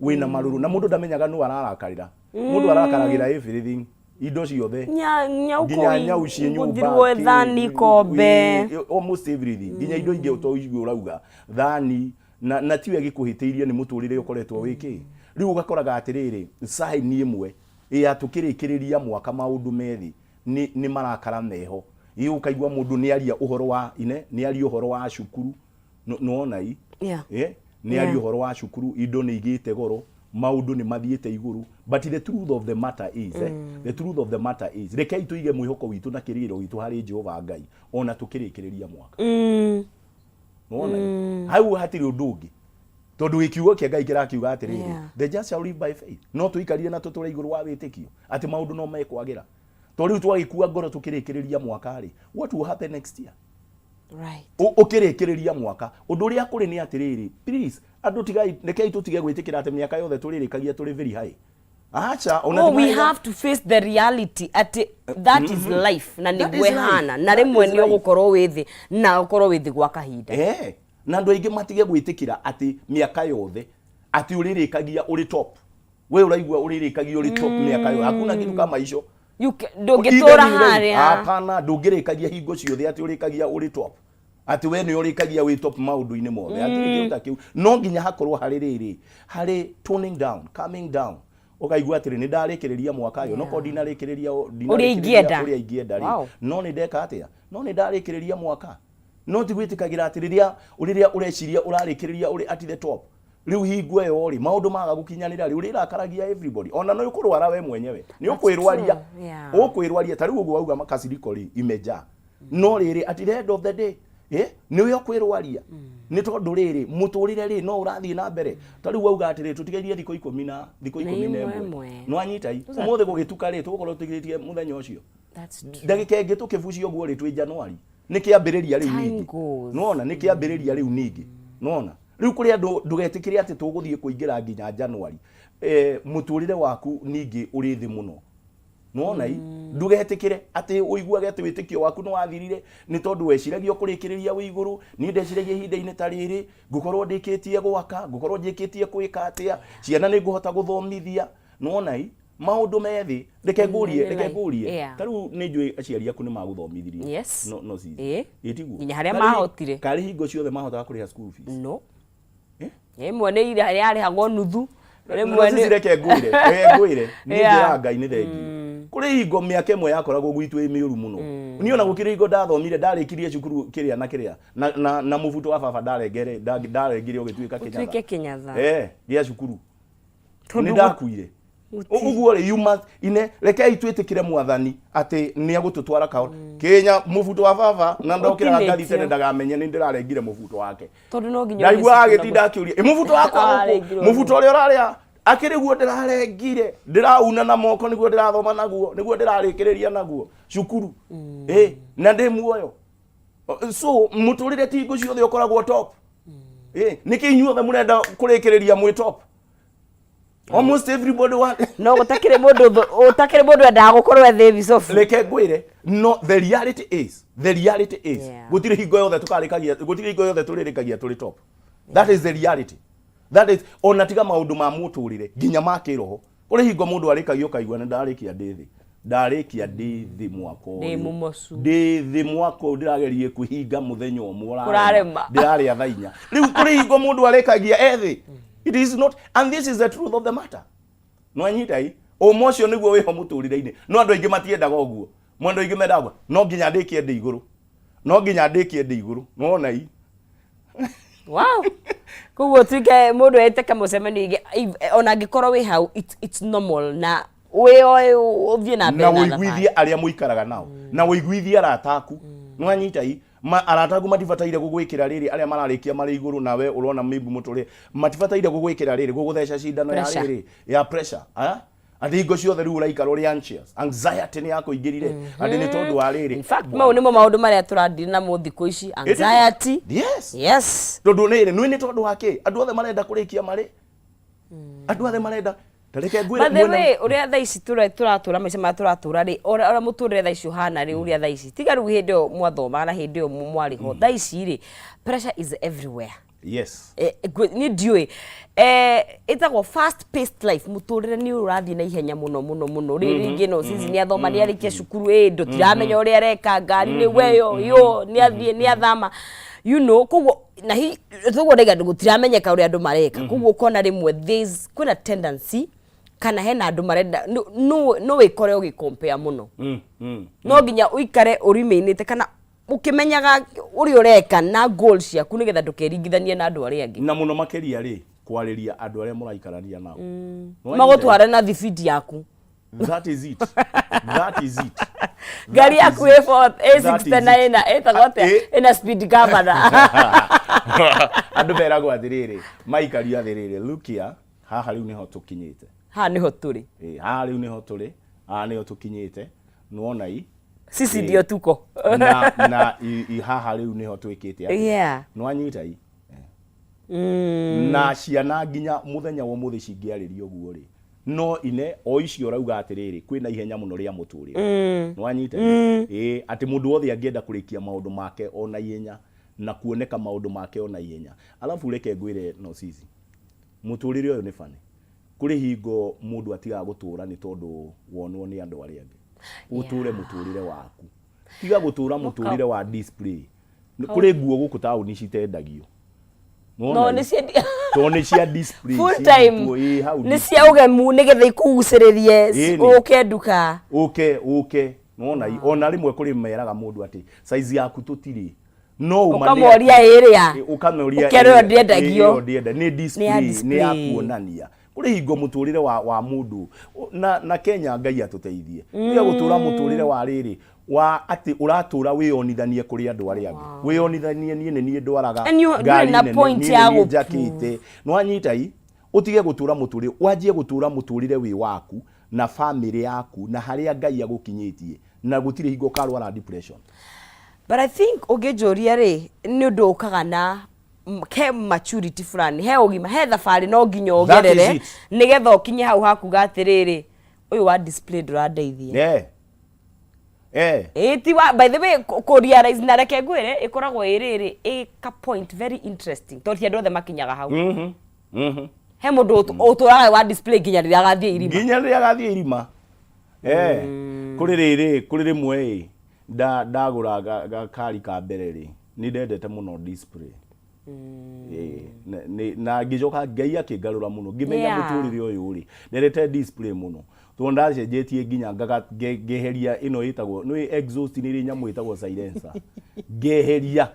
wĩna marũrũ, na mũndũ ndamenyaga nũ ararakarĩra. Mũndũ arakaragĩra everything, indo ciothe, Nyau nginya kũu nyau ciĩ nyũmba, gũthirwo thani, ikombe. Almost everything, nginya indo ingĩ to icio ũrauga, thani, na tiwe gĩkũhĩtĩirie, nĩ mũtũrĩre ũkoretwo wĩ kĩ. Rĩu ũgakoraga atĩrĩrĩ, sign ĩmwe ya tũkĩrĩkĩrĩria mwaka maũndũ methi nĩ marakara meho. Ĩ ũkaigua mũndũ nĩ aria ũhoro wa ine, nĩ aria ũhoro wa cukuru. Nĩwona i nĩ aria ũhoro wa cukuru, indo nĩ igĩte goro, maũndũ nĩ mathiĩte igũrũ. But the truth of the matter is, the truth of the matter is, rekei tũige mwĩhoko witũ na kĩrĩgĩrĩro gitũ harĩ Jehova Ngai ona tũkĩrĩkĩrĩria mwaka. Nĩwona hau hatirĩ ũndũ ũngĩ, tondũ gĩkiugo kĩa Ngai kĩrakiuga atĩrĩrĩ, "The just shall live by faith." No tũikarire na tũtũre igũrũ wa wĩtĩkio atĩ maũndũ no mekwagĩra. To rĩu twagĩkua ngoro tũkĩrĩkĩrĩria mwaka rĩ, what will happen next year? Ũkĩrĩkĩrĩria mwaka, ũndũ ũrĩa kũrĩ nĩ atĩrĩrĩ, please andũ tigai, rekei tũtige gwĩtĩkĩra atĩ mĩaka yothe tũrĩrĩkagia tũrĩ very high. Acha ona Oh, ti we have to face the reality atĩ that is life, na That nĩguo is life. ĩhana, na That rĩmwe is nĩ life. ũgũkorwo wĩ thĩ na ũkorwo wĩ thĩ gwa kahinda. Na andũ aingĩ matige gwĩtĩkĩra atĩ mĩaka yothe atĩ ũrĩrĩkagia ũrĩ top. We ũraigua ũrĩrĩkagia ũrĩ top mĩaka yothe, hakuna kitu kama icio. Ndũngĩtũra harĩa. Hapana, ndũngĩrĩkagia hingo ciothe atĩ ũrĩkagia ũrĩ top, atĩ we nĩ ũrĩkagia wĩ top maũndũ-inĩ mothe, hatirĩ kĩndũ ta kĩu. No nginya hakorwo harĩ rĩrĩ, harĩ toning down, coming down, ũkaigua atĩrĩ, nĩ ndarĩkĩrĩria mwaka ũyũ, no korwo ndinarĩkĩrĩria Ũrĩa ingĩenda. Ũrĩa ingĩenda rĩ, no nĩ ndeka atĩa, no nĩ ndarĩkĩrĩria mwaka. No ti gwĩtĩkagĩra atĩ rĩrĩa ũreciria ũrarĩkĩrĩria ũrĩ at the top, rĩu hingo ĩyo rĩ, maũndũ maga gũkinyanĩra rĩ, ũrĩrakaragia everybody, ona no ũkũrwara we mwenyewe, nĩ ũkwĩrwaria. Ũkwĩrwaria. Ta rĩu ũguo wauga makasiriko rĩ, imejaa, no rĩrĩ, at the end of the day, nĩwe ũkwĩrwaria, nĩ tondũ rĩrĩ, mũtũrĩre rĩ, no ũrathiĩ na mbere. Ta rĩu wauga atĩrĩ, tũtigairie thikũ 10 na thikũ 11. Ĩmwe. Nĩwanyita i ũmũthĩ gũgĩtuka rĩ, tũgũkorwo tũtigĩtie mũthenya ũcio. That's true. Ndagĩka ĩngĩ tũkĩbucia ũguo rĩ, twĩ January, nĩ kĩambĩrĩria rĩu. Time Ningĩ goes. nĩwona nĩ kĩambĩrĩria rĩu. Ningĩ nĩwona rĩu kũrĩ andũ, ndũgetĩkĩre atĩ tũgũthiĩ kũingĩra nginya January, mũtũrĩre waku ningĩ ũrĩ thĩ mũno. Nĩwona i ndũgetĩkĩre atĩ ũiguage atĩ wĩtĩkio waku nĩ wathirire nĩ tondũ weciragia ũkũrĩkĩrĩria wĩ igũrũ. Niĩ ndeciragia ihinda-inĩ ta rĩrĩ ngũkorwo ndĩkĩtie gwaka, ngũkorwo njĩkĩtie kwĩka atĩa, ciana nĩ ngũhota gũthomithia. Nĩwona i maũndũ me thĩ. Reke ngũrie, Nĩ reke life. ngũrie. Ta rĩu nĩ njũĩ aciari aku nĩ magũthomithirie. No sisi. Ĩ tiguo? Nginya harĩa mahotire. Karĩ hingo ciothe mahotaga kũrĩha school fees? No. Eh? Ĩmwe nĩ ira yarĩhagwo nuthu, rĩmwe No sisi, nĩ reke ngwĩre, niĩ njĩraga Ngai nĩ thengiũ. Kũrĩ hingo mĩaka ĩmwe yakoragwo gwitũ ĩ mĩũru mũno. Niĩ ona gũkĩrĩ hingo ndathomire, ndarĩkirie cukuru kĩrĩa na kĩrĩa na mũbuto wa baba ndarengere, ndarengire ũgĩtuĩka ũtuĩke kĩnyatha. Kĩnyatha. Gĩa cukuru Tondũ nĩ ndakuire. Ũguo rĩ, you must ine rekei twĩtĩkĩre Mwathani atĩ nĩ egũtũtwara kahora. Kĩnya mũbuto wa baba na ndokĩraga ngathi tene Ũtinĩtio. ndagamenye nĩ ndĩrarengire mũbuto wake. Tondũ no nginya Ndaiguaga ũgĩcukuna. agĩtinda akĩũria, "Ĩ mũbuto wakwa gũkũ, Arengirwo. mũbuto ũrĩa ũrarĩa akĩrĩ guo ndĩrarengire, ndĩrauna na moko nĩguo ndĩrathoma naguo, nĩguo ndĩrarĩkĩrĩria naguo cukuru. Ĩ, na ndĩ muoyo." So mũtũrĩre ti hingo ciothe ũkoragwo top. Ĩ, nĩkĩ inyuothe mũrenda kũrĩkĩrĩria mwĩ top? Almost everybody want. No gũtakĩrĩ mũndũ ũtakĩrĩ mũndũ endaga gũkorwo e thĩ bicobu. Reke ngwĩre, no the reality is, the reality is, gũtirĩ hingo yothe tũkarĩkagia, gũtirĩ hingo yothe tũrĩrĩkagia tũrĩ top. That is the reality. That is, ona tiga maũndũ ma mũtũrĩre nginya ma kĩroho, kũrĩ hingo mũndũ arĩkagia ũkaigua nĩ ndarĩkia ndĩ thĩ, ndarĩkia ndĩ thĩ mwaka Ndĩ ũyũ. mũmocu. Ndĩ thĩ mwaka ũyũ, ndĩragerie kwĩhinga mũthenya ũmwe ũrarema. Kũrarema. Ndĩrarĩa thaa 4. Rĩu kũrĩ hingo mũndũ arĩkagia e thĩ. It is not, and this is the truth of the matter. Nwanyita i ũma ũcio nĩguo wĩho mũtũrĩre-inĩ, no andũ aingĩ matiendaga ũguo. Andũ aingĩ mendaga ũguo, no nginya ndĩkie ndĩ igũrũ, no nginya ndĩkie ndĩ igũrũ. Nĩwona i. Wow, koguo tuike mũndũ etĩke mũcemanio ona angĩkorwo wĩ hau, it's normal na wĩoe ũthiĩ na mbere na na thabarĩ. Ũiguithie arĩa mũikaraga nao na ũiguithie arata aku. Nĩwanyita i ma arata aku matibataire gũgwĩkĩra rĩrĩ, arĩa mararĩkia marĩ igũrũ nawe ũrona maybe mũtũrĩre, matibataire gũgwĩkĩra rĩrĩ, gũgũtheca cindano ya Pressure. rĩrĩ ya pressure, ah? Atĩ hingo ciothe rĩu ũraikara ũrĩ anxious, anxiety nĩ yakũingĩrire atĩ nĩ tondũ wa rĩrĩ. In fact, mau nĩmo maũndũ marĩa tũradiri namo thikũ ici, anxiety. Yes. Tondũ nĩ nĩ tondũ wa kĩ? Andũ othe marenda kũrĩkia marĩ, andũ othe marenda, ta reke ngwĩre. By the way, ũrĩa thaa ici tũratũra maica marĩa tũratũra rĩ, ũrĩa mũtũrĩre thaa ici ũhana rĩ, ũrĩa thaa ici tiga rĩu hĩndĩ ĩyo mwathomaga na hĩndĩ ĩyo mwarĩ ho, thaa ici rĩ, pressure is everywhere. Niĩ ndiũĩ, ĩtagwo fast paced life, mũtũrĩre nĩ ũrathiĩ na ihenya mũno mũno mũno. Rĩu rĩngĩ no sisi nĩ athoma, nĩ arĩkia cukuru, ĩ ndũtiramenya ũrĩa areka, ngari nĩ weyo yo, nĩ athiĩ, nĩ athama, koguo na hi toguo ndaiga gũtiramenyeka ũrĩa andũ mareka. Koguo ũkona rĩmwe there's kwĩna tendency kana hena andũ marenda no wĩkore ũgĩcompare mũno. No nginya ũikare ũrimainĩte kana ũkĩmenyaga ũrĩa ũreka na goal ciaku nĩgetha ndũkeringithanie na andũ arĩa angĩ. Na mũno makĩria rĩ, kwarĩria andũ arĩa mũraikarania nao. Nĩwanyita? Magũtware na thibindi yaku. That is it, that is it. Ngari That is yaku it. ĩ That is A60 na it. ĩna ĩtagwo atĩa? Ĩna speed governor. Andũ meragwo atĩrĩrĩ, maikario atĩrĩrĩ, look here, haha rĩu nĩho tũkinyĩte. Haha nĩho tũrĩ. Ĩ, haha rĩu nĩho tũrĩ, haha nĩho tũkinyĩte, nĩwona i. Sisi ndio tuko. Na haha rĩu nĩho twĩkĩte atĩa. Nĩwanyita i na ciana nginya mũthenya wa ũmũthĩ cingĩarĩrio ũguo rĩ, no ine o icio ũrauga atĩrĩrĩ, kwĩna ihenya mũno rĩa mũtũrĩre. Nĩwanyita ĩ, atĩ mũndũ wothe angĩenda kũrĩkia maũndũ make o na ihenya na kuoneka maũndũ make o na ihenya. Alafu reke ngwĩre, no sisi mũtũrĩre ũyũ nĩ bani, kũrĩ hingo mũndũ atigaga gũtũra nĩ tondũ wonwo nĩ andũ arĩa angĩ. Ũtũre mũtũrĩre waku, tiga gũtũra mũtũrĩre wa display. Kũrĩ nguo gũkũ taũni citendagio. No Nĩwona nĩ i? cia Tondũ nĩ cia display. Full time. Ciigĩtwo, ĩ, hau. Nĩ cia ũgemu nĩgetha ikugucĩrĩrie Ĩni. ũke nduka. Ũke ũke, nĩwona i? Ona rĩmwe kũrĩ meraga mũndũ atĩ size yaku tũtirĩ, no ũma nĩ Ũkamoria ĩrĩa. Ũkamoria Ũkerwo ĩrĩa, ndĩendagio. ĩyo ndĩenda, nĩ display, Nĩ ya nĩ ya display. kuonania. Kũrĩ hingo mũtũrĩre wa mũndũ na Kenya, Ngai atũteithie, tiga gũtũra mũtũrĩre wa rĩrĩ wa atĩ ũratũra wĩyonithanie kũrĩ andũ arĩa angĩ, wĩyonithanie niĩ nĩ niĩ ndwaraga And you- ngari ndũrĩ na nene, point niĩ ya nĩ niĩ gũ- njakĩte. Nĩwanyita i? Ũtige gũtũra mũtũrĩre, wanjie gũtũra mũtũrĩre wĩ waku na famĩlĩ yaku na harĩa Ngai agũkinyĩtie, na gũtirĩ hingo ũkarwara depression. But I think ũngĩnjũria rĩ, nĩ ũndũ ũkaga na he maturity fulani, he ũgima, he thabarĩ no nginya That is ũgerere it. nĩgetha ũkinye hau hakuga atĩrĩrĩ, ũyũ wa display ndũrandeithia. Ĩ ti wa, by the way, kũ realize, na reke ngwĩre, ĩkoragwo ĩ rĩrĩ, ĩ ka point very interesting tondũ ti andũ othe makinyaga hau. He mũndũ ũtũraga wa display nginya rĩrĩa agathiĩ irima. Nginya rĩrĩa agathiĩ irima. Kũrĩ rĩrĩ, kũrĩ rĩmwe ĩ ndagũra gakari ka mbere rĩ, nĩ ndendete mũno display. Ĩ, na ngĩcoka Ngai akĩngarũra mũno, ngĩmenya mũtũrĩre ũyũ rĩ, ndendete display mũno tondũ ndacenjetie nginya ngeheria ĩno ĩtagwo nĩ exhaust, nĩ ĩrĩ nyamũ ĩtagwo silencer, ngeheria.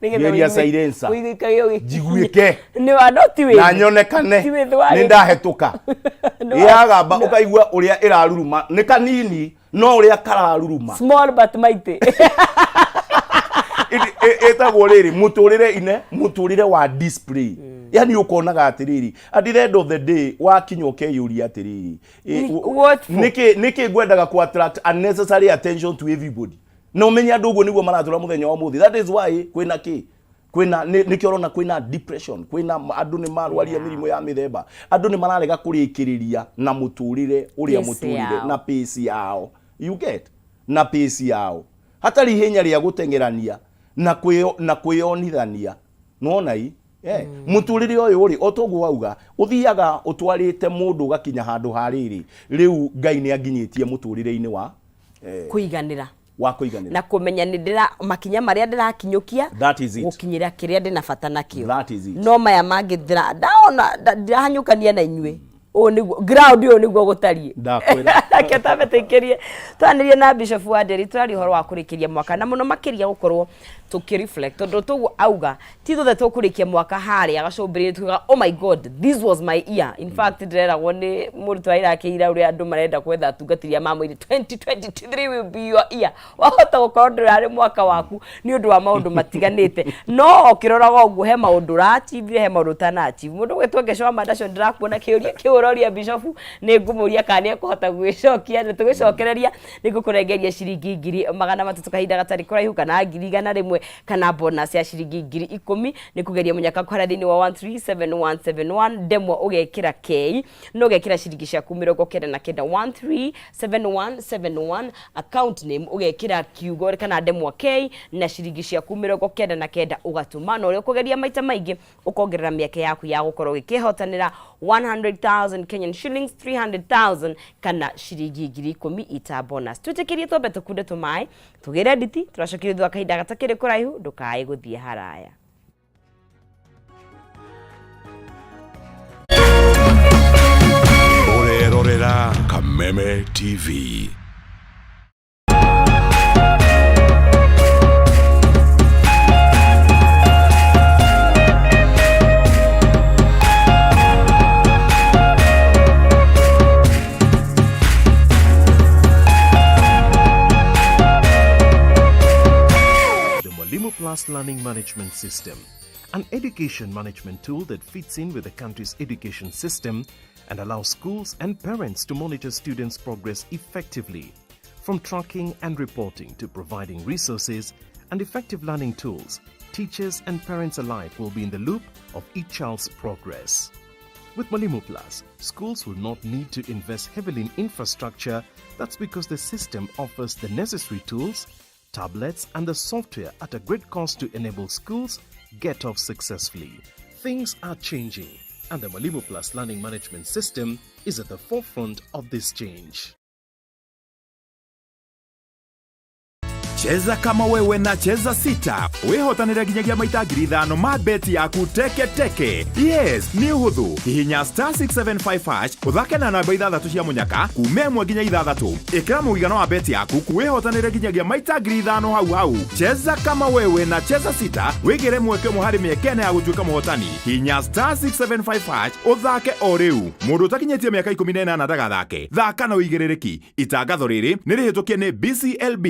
Nĩgetha Geria silencer. ũiguĩkage Njiguĩke. Nĩ wa no ti wĩ Na nyonekane Ti wĩ thĩ wa nĩ ndahetũka. Yagamba ũkaigua ũrĩa ĩraruruma nĩ kanini no ũrĩa kararuruma. Small but mighty. Ĩtagwo rĩrĩ mũtũrĩre ine mũtũrĩre wa display. Yani ũkonaga atĩrĩrĩ, at the end of the day wakinya ũkeyũria atĩrĩrĩ, What for? Nĩkĩ ngwendaga ku attract unnecessary attention to everybody? Na ũmenye andũ ũguo nĩguo maratũra mũthenya wa ũmũthĩ. That is why kwĩna kĩ, kwĩna nĩkĩo ũrona kwĩna depression, kwĩna andũ nĩ marwaria mĩrimũ ya mĩthemba, andũ nĩ mararega kũrĩkĩrĩria na mũtũrĩre ũrĩa Pace mũtũrĩre yao. na pace yao, you get, na pace yao hatarĩ ihenya rĩa gũteng'erania na na kwĩyonithania, nĩwona i mũtũrĩre ũyũ rĩ, o toguo wauga, ũthiaga ũtwarĩte mũndũ ũgakinya handũ ha rĩrĩ, rĩu Ngai nĩ anginyĩtie mũtũrĩre-inĩ wa Kũiganĩra. Wa kũiganĩra. Na kũmenya nĩ ndĩra makinya marĩa ndĩrakinyũkia That is it. gũkinyĩra kĩrĩa ndĩna bata nakĩo. That is it. No maya mangĩ ndĩra ndaona ndirahanyũkania na inyuĩ, ũũ nĩguo ground, ũyũ nĩguo gũtariĩ. Ndakwĩra. Reke twambe tũikĩrie twanĩrie na Bishop wa Nderi, tũraria ũhoro wa kũrĩkĩria mwaka na mũno makĩria gũkorwo tũkĩ-reflect, tondũ tũguo auga ti ithuothe tũkũrĩkia mwaka harĩa gacũmbĩrĩ tuga, "Oh my God, this was my year." In fact, ndĩreragwo nĩ mũrutwo wa irakĩira ũrĩa andũ marenda kwetha atungatĩri a mamwĩri 2023 will be your year. Wahota gũkorwo ndũrarĩ mwaka waku nĩ ũndũ wa maũndũ matiganĩte, no ũkĩroraga ũguo he maũndũ ũrachievire, he maũndũ ũtana achieve. Mũndũ gwĩtwo Ngeco wa Mandaco, ndĩrakuona kĩũria kĩu ũroria Bishop, nĩ ngũmũria kana nĩ ekũhota gwĩcokia, na tũgĩcokereria nĩ ngũkũrengeria ciringi 300,000 kahinda gatarĩ kũraihu, kana 100,000, kana bonus ya ciringi 10,000. Nĩ kũgeria mũnyaka kũhara thĩinĩ wa 137171, ndemwa ũgekĩra K no ũgekĩra ciringi ciaku 99, 137171, account name ũgekĩra kiugo kana ndemwa K na ciringi ciaku 99, ũgatũma. Na ũrĩa ũkũgeria maita maingĩ, ũkongerera mĩeke yaku ya gũkorwo ũgĩkĩhotanĩra 100,000 Kenyan shillings, 300,000 kana ciringi 10,000 ita bonus. Twĩtĩkĩrie twambe tũkunde tũmaĩ, tũgĩre nditi, tũracokeria thutha wa kahinda gatakĩrĩ kũraihu. Ndũkae gũthiĩ haraya. Ũrerorera Kameme TV. The Mwalimu Plus Learning Management System, an education management tool that fits in with the country's education system and allows schools and parents to monitor students' progress effectively. From tracking and reporting to providing resources and effective learning tools, teachers and parents alike will be in the loop of each child's progress. With Mwalimu Plus, schools will not need to invest heavily in infrastructure. That's because the system offers the necessary tools, tablets, and the software at a great cost to enable schools get off successfully. Things are changing, and the Mwalimu Plus Learning Management System is at the forefront of this change. Cheza kama wewe na Cheza Sita, wĩhotanĩre nginyagia maita 5,000 ma beti yaku teke teke. Yes, nĩ ũhũthũ. Hihinya *675# ũthake na namba ithathatũ cia mũnyaka kuma 1 nginya 6. Ĩkĩra mũigana wa beti yaku, wĩhotanĩre nginyagia maita 5,000 hau hau. Cheza kama wewe na Cheza Sita, wĩgĩre mweke ũmwe harĩ mĩeke ĩna ya gũtuĩka mũhotani. Hihinya *675# ũthake o rĩu. Mũndũ ũtakinyĩtie mĩaka 18 ndagathake. Thaka na ũigĩrĩrĩki. Itangatho rĩrĩ nĩ rĩhĩtũkie nĩ BCLB.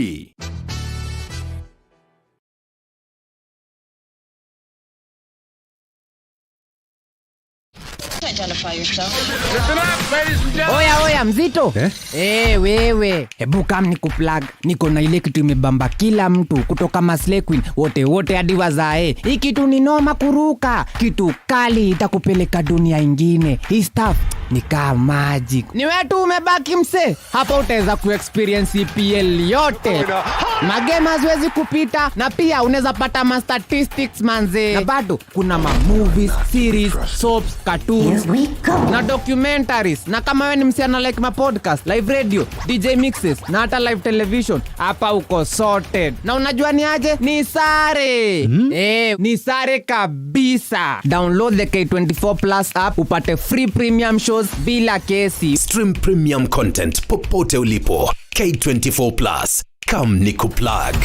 Identify yourself. Oya oya, mzito eh? Hey, wewe, hebu kam nikuplug. Niko na ile kitu imebamba kila mtu kutoka maslay queen wote wote hadi wazae. Hii kitu ni noma kuruka, kitu kali itakupeleka dunia ingine. Hii stuff ni kaa magic. Ni wewe tu umebaki mse hapa, utaweza kuexperience EPL yote, magame haziwezi kupita, na pia unaweza pata ma statistics manze, na bado kuna ma movies, series, soaps, cartoons na documentaries. Na kama wewe ni msichana, like ma podcast, live radio, DJ mixes na hata live television, hapa uko sorted. Na unajua ni aje? Ni sare, ni sare kabisa. Download the K24 Plus app upate free premium shows bila kesi. Stream premium content popote ulipo. K24 Plus. Come nikuplug.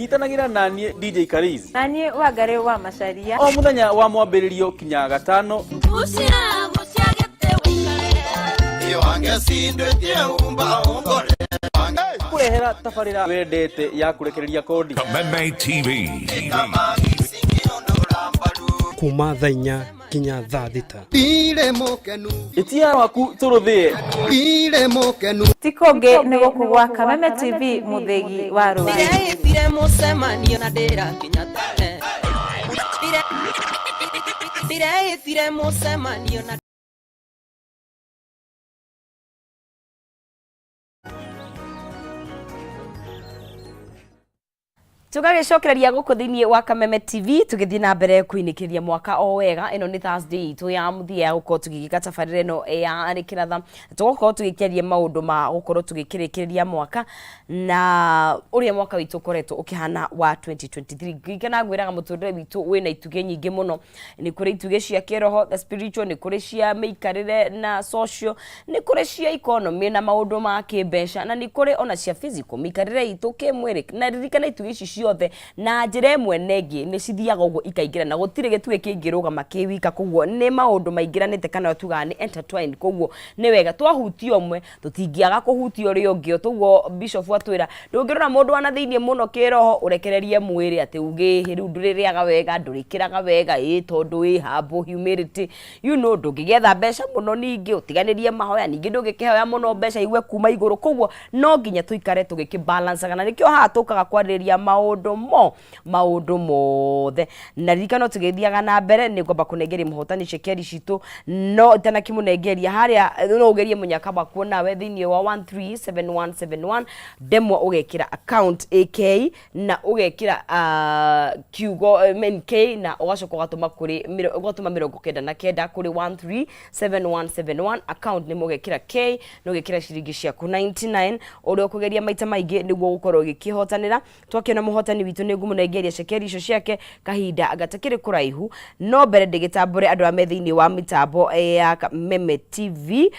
Nyitanagĩra na niĩ DJ Kariz Na niĩ Wangarĩ wa Macaria. O mũthenya wa mwambĩrĩrio kinya gatano. Kũrehera tabarĩra wendete ya kũrekereria kodi. Kameme TV. Kuma thaa 4 nginya thaa 6. Ĩtia waku tũrũthĩe. Ti kũngĩ nĩ gũkũ gwa Kameme TV, mũthĩgi wa rũrĩrĩ. Ndĩreĩtire mũcemanio na ndĩrakinya tene. Ndĩreĩtire mũcemanio na Tũgagĩcokereria gũkũ thĩinĩ wa Kameme TV, tũgĩthiĩ na mbere kũinĩkĩria mwaka o wega. Ĩno nĩ Thursday itũ ya mũthia ya gũkorwo tũgĩgĩka tabarĩra ĩno ya Rĩkĩratha. Tũgũkorwo tũgĩkĩaria maũndũ ma gũkorwo tũgĩkĩrĩkĩrĩria mwaka na ũrĩa mwaka witũ ũkoretwo ũkĩhana wa 2023. Ngĩkena ngwĩraga mũtũrĩre witũ wĩna itugĩ nyingĩ mũno. Nĩ kũrĩ itugĩ cia kĩroho, the spiritual, nĩ kũrĩ cia mĩikarĩre na social, nĩ kũrĩ cia economy na maũndũ ma kĩmbeca, na nĩ kũrĩ ona cia physical, mĩikarĩre itũ kĩmwĩrĩ. Na ririkana itugĩ ici ciothe na njĩra ĩmwe na ĩngĩ nĩ cithiaga ũguo ikaingĩra, na gũtirĩ gĩtugĩ kĩngĩrũgama kĩ wika. Koguo nĩ maũndũ maingĩranĩte, kana tugaga nĩ intertwined. Koguo nĩ wega twahutia ũmwe, tũtingĩaga kũhutia ũrĩa ũngĩ. Toguo bishop atwĩra, ndũngĩrora mũndũ wana thĩinĩ mũno kĩroho ũrekererie mwĩrĩ atĩ uge rĩu ndũrĩrĩaga wega, ndũrĩkĩraga wega, ĩ tondũ wĩ humble, humility, ndũngĩgĩetha mbeca mũno, ningĩ ũtiganĩrie mahoya, ningĩ ndũngĩkĩhoya mũno mbeca igue kuma igũrũ. Koguo no nginya tũikare tũgĩkĩbalancaga, na nĩkĩo haha tũkaga kwarĩrĩria maũndũ mothe. Na ririkano tũgĩthiaga na mbere, nĩ ngwamba kũnengeria mũhotani cekeri citũ, no itanakĩmũnengeria harĩa, no ũgerie mũnyaka wakuo nawe thĩinĩ wa 137171, ndemwa ũgekĩra account AK na ũgekĩra kiugo NK, na ũgacoka ũgatũma kũrĩ ũgatũma 99 kũrĩ 137171. Account nĩ mũgekĩra K na ũgekĩra ciringi ciaku 99. Ũrĩa ũkũgeria maita maingĩ nĩguo gũkorwo ũgĩkĩhotanĩra. Twakĩona mũhotani witũ, nĩ ngũmũnengeria cekeri icio ciake kahinda gatakĩrĩ kũraihu, no mbere ndĩgĩtambũre andũ arĩa me thĩinĩ wa mĩtambo ya Kameme TV.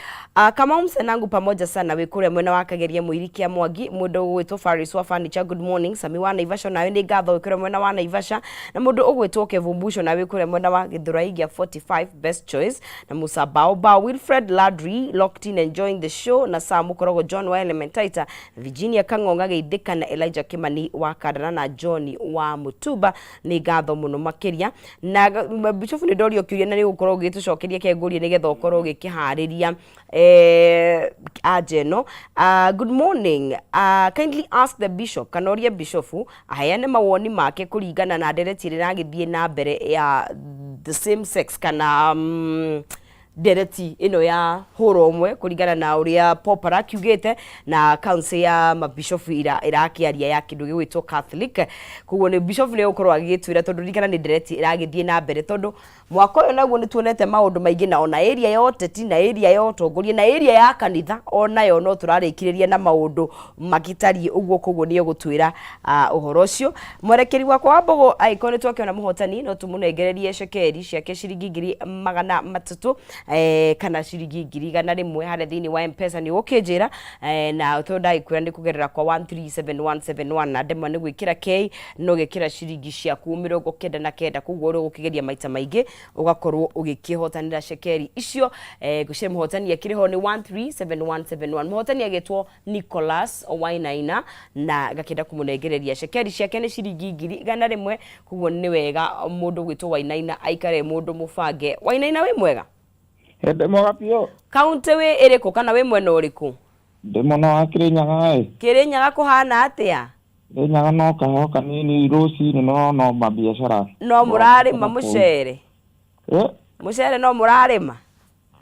Kamau Msenangu, pamoja sana, wĩ kũrĩa mwena wa Kageria Mũiri kĩa Mwangi. Mũndũ ũgwĩtwo Faris wa Furniture, good morning. Sami wa Naivasha, nawe nĩ ngatho, wĩ kũrĩa mwena wa Naivasha. Na mũndũ ũgwĩtwo Kevumbusho, nawe wĩ kũrĩa mwena wa Githurai gĩa 45, best choice. Na Musa Baobao, Wilfred Ladri, locked in, enjoying the show. Na Sam Mukorogo, John wa Elementaita, Virginia Kang'ong'a Geithĩka, na Elijah Kimani wa Kandara, na John wa Mutuba, nĩ ngatho mũno makĩria. Na Bishop, nĩ ndorio kĩũria na nĩ ũgũkorwo ũgĩtũcokeria kengũrie nĩgetha ũkorwo ũgĩkĩharĩria anja ĩno. Good morning, kindly ask the bishop, kana ũrie bishop aheane mawoni make kũringana na ndereti ĩrĩa ĩragĩthiĩ na mbere ya the same sex, kana ndereti ĩno ya hũra ũmwe, kũringana na ũrĩa Pope arakiugĩte na council ya mabishofu ĩrakĩaria ya kĩndũ gĩgwĩtwo Catholic. Koguo nĩ bishop nĩ ũgũkorwo agĩgĩtwĩra, tondũ ririkana nĩ ndereti ĩragĩthiĩ na mbere, tondũ mwaka ũyũ naguo nĩ tuonete maũndũ maingĩ, na ona area ya ũteti na area ya ũtongoria na area ya kanitha onayo no tũrarĩkĩrĩria na maũndũ makĩtariĩ ũguo. Koguo nĩ egũtwĩra ũhoro ũcio. Mwerekeri wakwa wa mbogo, angĩkorwo nĩ twakĩona mũhotani, no tũmũnengererie cekeri ciake ciringi 300,000 kana ciringi 100,000 harĩa thĩinĩ wa M-Pesa. Nĩ ũgũkĩnjĩra na tondũ ndagĩkwĩra nĩ kũgerera kwa 137171, na ndemwa nĩ gwĩkĩra K no ũgekĩra ciringi ciaku 99. Koguo ũrĩa ũgũkĩgeria maita maingĩ ũgakorwo ũgĩkĩhotanĩra cekeri icio. Ngwĩciria mũhotani akĩrĩ ho nĩ 137171. Mũhotani agĩtwo Nicholas Wainaina, na ngakĩenda kũmũnengereria cekeri ciake nĩ ciringi 100,000. Koguo nĩ wega mũndũ gwĩtwo Wainaina aikare mũndũ mũbange. Wainaina, wĩ mwega? Ndĩ mwega biũ. Kaunti wĩ ĩrĩkũ, kana wĩ mwena ũrĩkũ? Ndĩ mwena wa Kĩrĩnyaga ĩ. Kĩrĩnyaga kũhana atĩa? Kĩrĩnyaga no kaheho kanini rũcinĩ, no mabiacara. No mũrarĩma mũcere? Eh? Mũcere no mũrarĩma?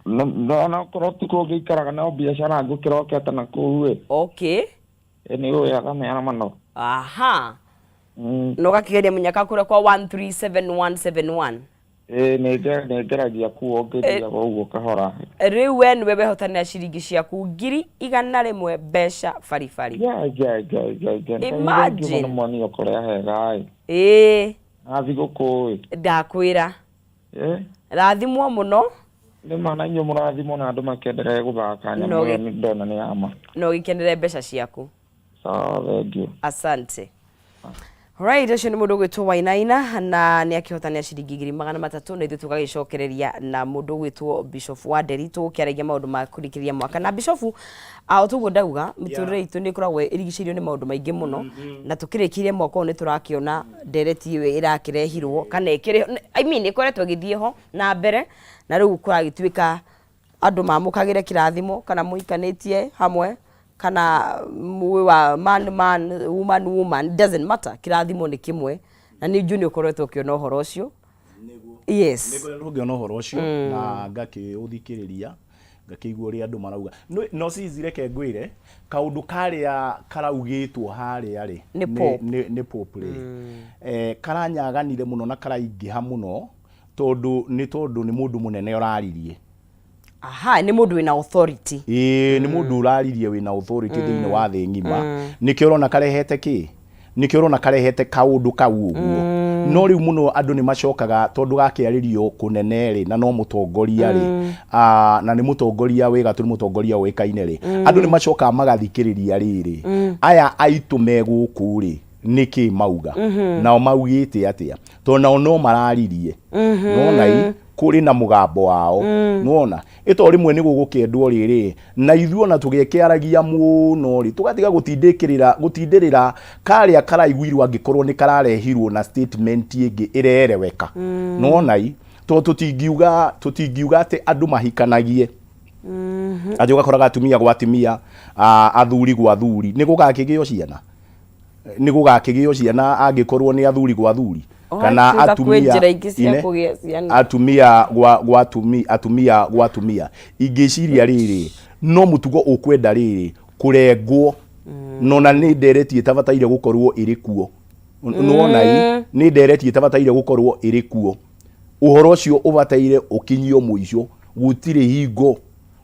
No korwo ti kũngĩikaraga, no biacara ngũkĩrokete na kũu ĩ. Ĩ, nĩ ũyaga mĩara mũno. Aha. Na ũgakĩgeria mũnyaka kũrĩa kwa 137171? Ĩ, nĩ ngeragia kuo ngĩthiaga ũguo kahora. Rĩu we nĩwe wehotanĩra ciringi ciaku 100,000, mbeca baribari. Ja ja ja ja ja. Imagine. Mũno mwanio kũrĩa hega ĩ. Na thigũkũ ĩ. Ndakwĩra. Ĩ. Rathimwo mũno. Nĩ ma, na inyuĩ mũrathimwo na andũ makenderee gũthaka nyamũ No ĩyo nĩ ndona nĩ ya ma. Na ũgĩkenere mbeca ciaku. Sawa, thank you. Asante. Right, ũcio nĩ mũndũ ũgwĩtwo Wainaina na nĩ akĩhotanĩa ciringi 300,000 na ithuĩ tũgagĩcokereria na mũndũ ũgwĩtwo Bishop wa Nderi tũgũkĩaragia maũndũ ma kũrĩkĩrĩria mwaka na Bishop o toguo ndauga mĩtũrĩre itũ nĩ ĩkoragwo ĩrigicĩirio nĩ maũndũ maingĩ mũno na tũkĩrĩkĩria mwaka ũyũ nĩ tũrakĩona ndereti ĩyo ĩrakĩrehirwo kana ĩkĩrĩ I mean ĩkoretwo ĩgĩthiĩ ho na mbere na rĩu kũragĩtuĩka andũ mamũkagĩre kĩrathimo kana mũhikanĩtie hamwe kana mwĩ wa man man woman woman doesn't matter kĩrathimo nĩ kĩmwe na nĩ njũĩ nĩ ũkoretwo ũkĩona ũhoro ũcio. Yes. Nĩngoretwo ngĩona ũhoro ũcio na ngakĩũthikĩrĩria ngakĩigua ũrĩa andũ marauga. No Cici reke ngwĩre kaũndũ karĩa karaugĩtwo harĩa rĩ Nĩ Pope. Nĩ Pope rĩ karanyaganire mũno na karaingĩha mũno tondũ nĩ tondũ nĩ mũndũ mũnene ũraririe. Aha, nĩ mũndũ wĩna authority. Ĩĩ, nĩ mũndũ ũraririe wĩna authority thĩinĩ wa thĩ ng'ima. Nĩkĩo ũrona karehete kĩ? Nĩkĩo ũrona karehete kaũndũ kau ũguo. No rĩu mũno andũ nĩ macokaga tondũ gakĩarĩrio kũnene rĩ, na no mũtongoria rĩ, na nĩ mũtongoria wĩ gatũ, nĩ mũtongoria ũĩkaine rĩ, andũ nĩ macokaga magathikĩrĩria rĩrĩ, aya aitũ me gũkũ rĩ, nĩkĩ mauga? Nao maugĩte atĩa? Tondũ nao no mararirie. Nĩwona ĩ? Kũrĩ na mũgambo wao. Nĩwona? Ĩ to rĩmwe nĩ gũgũkĩendwo rĩrĩ, na ithuĩ ona tũgĩkĩaragia mũno rĩ, tũgatiga gũtindĩkĩrĩra, gũtindĩrĩra karĩa karaiguirwo angĩkorwo nĩ kararehirwo na statement ĩngĩ ĩrereweka. Nĩwona ĩ? Tondũ tũtingiuga, tũtingiuga atĩ andũ mahikanagie. Atĩ ũgakoraga atumia gwa atumia, athuri gwa athuri. Nĩ gũgakĩgĩo ciana? Nĩ gũgakĩgĩo ciana angĩkorwo nĩ athuri gwa athuri? Kana Watuĩka kwĩ atumia njĩra ingĩ cia ine, kũgĩa ciana. Atumia gwa, gwa atumi, atumia gwa atumia. Ingĩciria rĩrĩ, no mũtugo ũkwenda rĩrĩ kũrengwo. No na nĩ ndereti ĩtabataire gũkorwo ĩrĩ kuo. Nĩwona ĩ, nĩ ndereti ĩtabataire gũkorwo ĩrĩ kuo. Ũhoro ũcio ũbataire ũkinyio mũico, gũtirĩ hingo,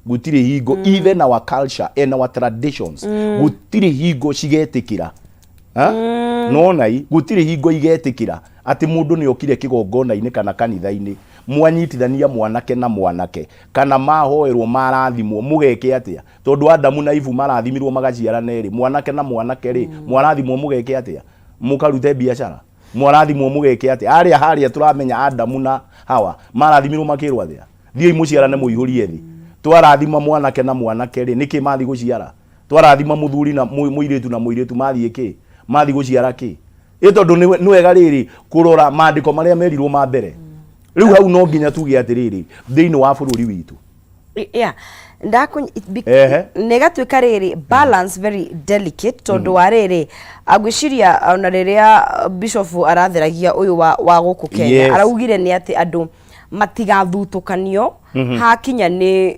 gũtirĩ hingo, even our culture and our traditions, gũtirĩ hingo cigetĩkĩra. Ha? Nona ĩ, gũtirĩ hingo igetĩkĩra atĩ mũndũ nĩ okire kĩgongona-inĩ kana kanitha-inĩ, mwanyitithania mwanake na mwanake, kana mahoerwo marathimwo, mũgeke atĩa? Tondũ Adamu na Ivu marathimirwo magaciarana erĩ, mwanake na mwanake rĩ, mwarathimwo mũgeke atĩa? Mũkarute biacara? Mwarathimwo mũgeke atĩa? Harĩa harĩa tũramenya Adamu na Hawa marathimirwo makĩrwo atĩa? Thiĩi mũciarane mũihũrie thĩ. Twarathima mwanake na mwanake rĩ, nĩkĩ mathiĩ gũciara? Twarathima mũthuri na mũirĩtu na mũirĩtu mathiĩ kĩ? Mathiĩ gũciara kĩ? Ĩ tondũ nĩ wega rĩrĩ kũrora maandĩko marĩa merirwo ma mbere. Rĩu hau no nginya tuge atĩrĩrĩ, thĩinĩ wa bũrũri witũ. Yeah. Nĩ gatuĩka rĩrĩ balance very delicate tondũ wa rĩrĩ angwĩciria ona rĩrĩa bishop aratheragia ũyũ wa gũkũ Kenya araugire nĩ atĩ andũ matigathutũkanio hakinya nĩ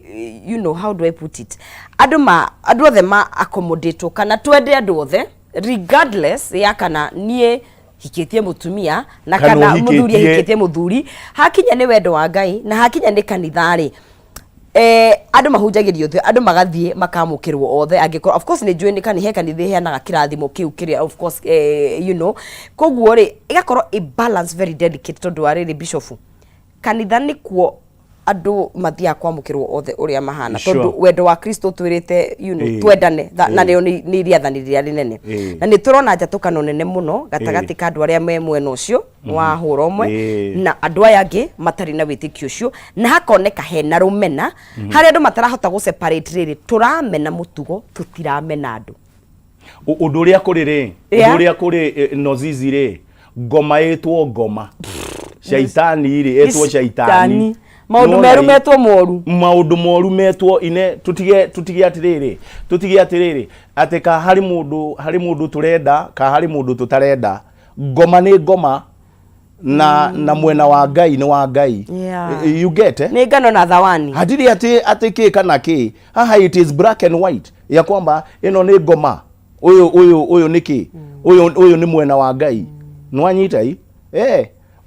you know how do I put it andũ ma andũ othe ma accommodate kana twende andũ othe regardless ya kana niĩ hikĩtie mũtumia na Kana kana mũthuri ũhikĩtie- ahikĩtie mũthuri hakinya nĩ wendo wa Ngai na hakinya nĩ kanitha rĩ andũ mahunjagĩrio othe andũ magathiĩ makamũkĩrwo othe angĩkorwo of course nĩ njũĩ nĩ kani he kanitha ĩheanaga kĩrathimo kĩu kĩrĩa of course you know koguo rĩ ĩgakorwo ĩ balance very delicate tondũ wa rĩrĩ bishop kanitha nĩkuo andũ mathiaga kwamũkĩrwo othe ũrĩa mahana tondũ wendo wa Kristo ũtwĩrĩte you know, twendane na rĩo nĩ rĩathani rĩrĩa rĩnene na nĩ tũrona njatũkano nene mũno gatagatĩ ka andũ arĩa me mwena ũcio wa hũra ũmwe na andũ aya angĩ matarĩ na wĩtĩkio ũcio na hakoneka hena rũmena harĩa andũ matarahota gũ separate rĩrĩ tũramena mũtugo tũtiramena andũ. Ũndũ ũrĩa kũrĩ rĩ, ũndũ ũrĩa kũrĩ Nozizi rĩ, ngoma ĩtwo ngoma, shaitani rĩ ĩtwo shaitani, maũndũ Nĩwona meru ĩ? metwo moru, maũndũ moru metwo ine. Tutige tutige atĩrĩrĩ, tutige atĩrĩrĩ atĩ ka harĩ mũndũ, harĩ mũndũ tũrenda ka harĩ mũndũ tũtarenda. Ngoma nĩ ngoma na mwena wa Ngai nĩ wa Ngai. You get eh? Nĩ ngano na thawani. Hatirĩ atĩ kĩ kana kĩ haha, it is black and white ya kwamba ĩno nĩ ngoma, ũyũ ũyũ ũyũ nĩ kĩ, ũyũ ũyũ nĩ mwena wa Ngai. Nĩwanyita i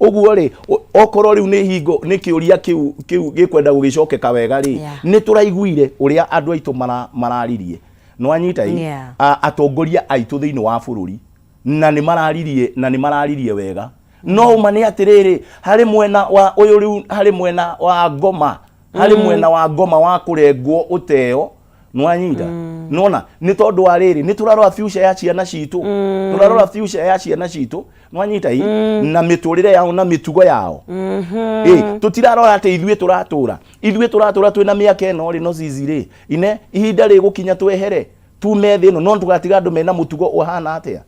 ũguo rĩ, okorwo rĩu nĩ hingo nĩ kĩũria kĩu kĩu gĩkwenda gũgĩcokeka wega rĩ, nĩ tũraiguire ũrĩa andũ aitũ mararirie. Nĩwanyita i? Atongoria aitũ thĩinĩ wa bũrũri na nĩ mararirie, na nĩ mararirie wega, no ũma nĩ atĩrĩrĩ, harĩ mwena wa ũyũ rĩu, harĩ mwena wa ngoma, harĩ mwena wa ngoma wa kũrengwo ũteo. Nĩwanyita? Nĩwona nĩ tondũ wa rĩrĩ, nĩ tũrarora future ya ciana citũ, tũrarora future ya ciana citũ, nĩwanyita? I na mĩtũrĩre yao na mĩtugo yao. Ĩ tũtirarora atĩ ithuĩ tũratũra, ithuĩ tũratũra twĩna mĩaka ĩno rĩ, no cici rĩ, ine ihinda rĩgũkinya twehere tume thĩ ĩno, no tũgatiga andũ mena mũtugo ũhana atĩa?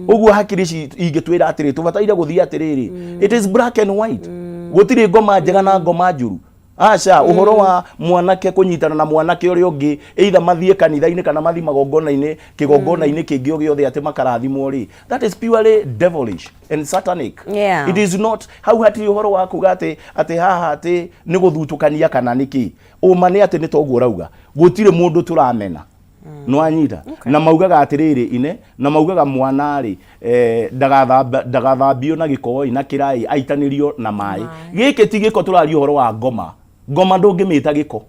Ũguo hakiri ici ingĩtwĩra atĩrĩ, tũbataire gũthiĩ atĩrĩrĩ, it is black and white, gũtirĩ ngoma njega na ngoma njũru, aca. Ũhoro wa mwanake kũnyitana na mwanake ũrĩa ũngĩ, either mathiĩ kanitha-inĩ kana mathiĩ magongona-inĩ, kĩgongona-inĩ kĩngĩ o gĩothe, atĩ makarathimwo rĩ, that is purely devilish and satanic. It is not. Hau hatirĩ ũhoro wa kuga atĩ haha atĩ nĩ gũthutũkania kana nĩ kĩ. Ũma nĩ atĩ nĩ toguo ũrauga, gũtirĩ mũndũ tũramena, nĩwanyita? Na maugaga atĩrĩrĩ, ine na maugaga mwana rĩ, ndagathambio na gĩko na kĩraĩ, aitanĩrio na maĩ. Gĩkĩ ti gĩko, tũraria ũhoro wa ngoma. Ngoma ndũngĩmĩta gĩko,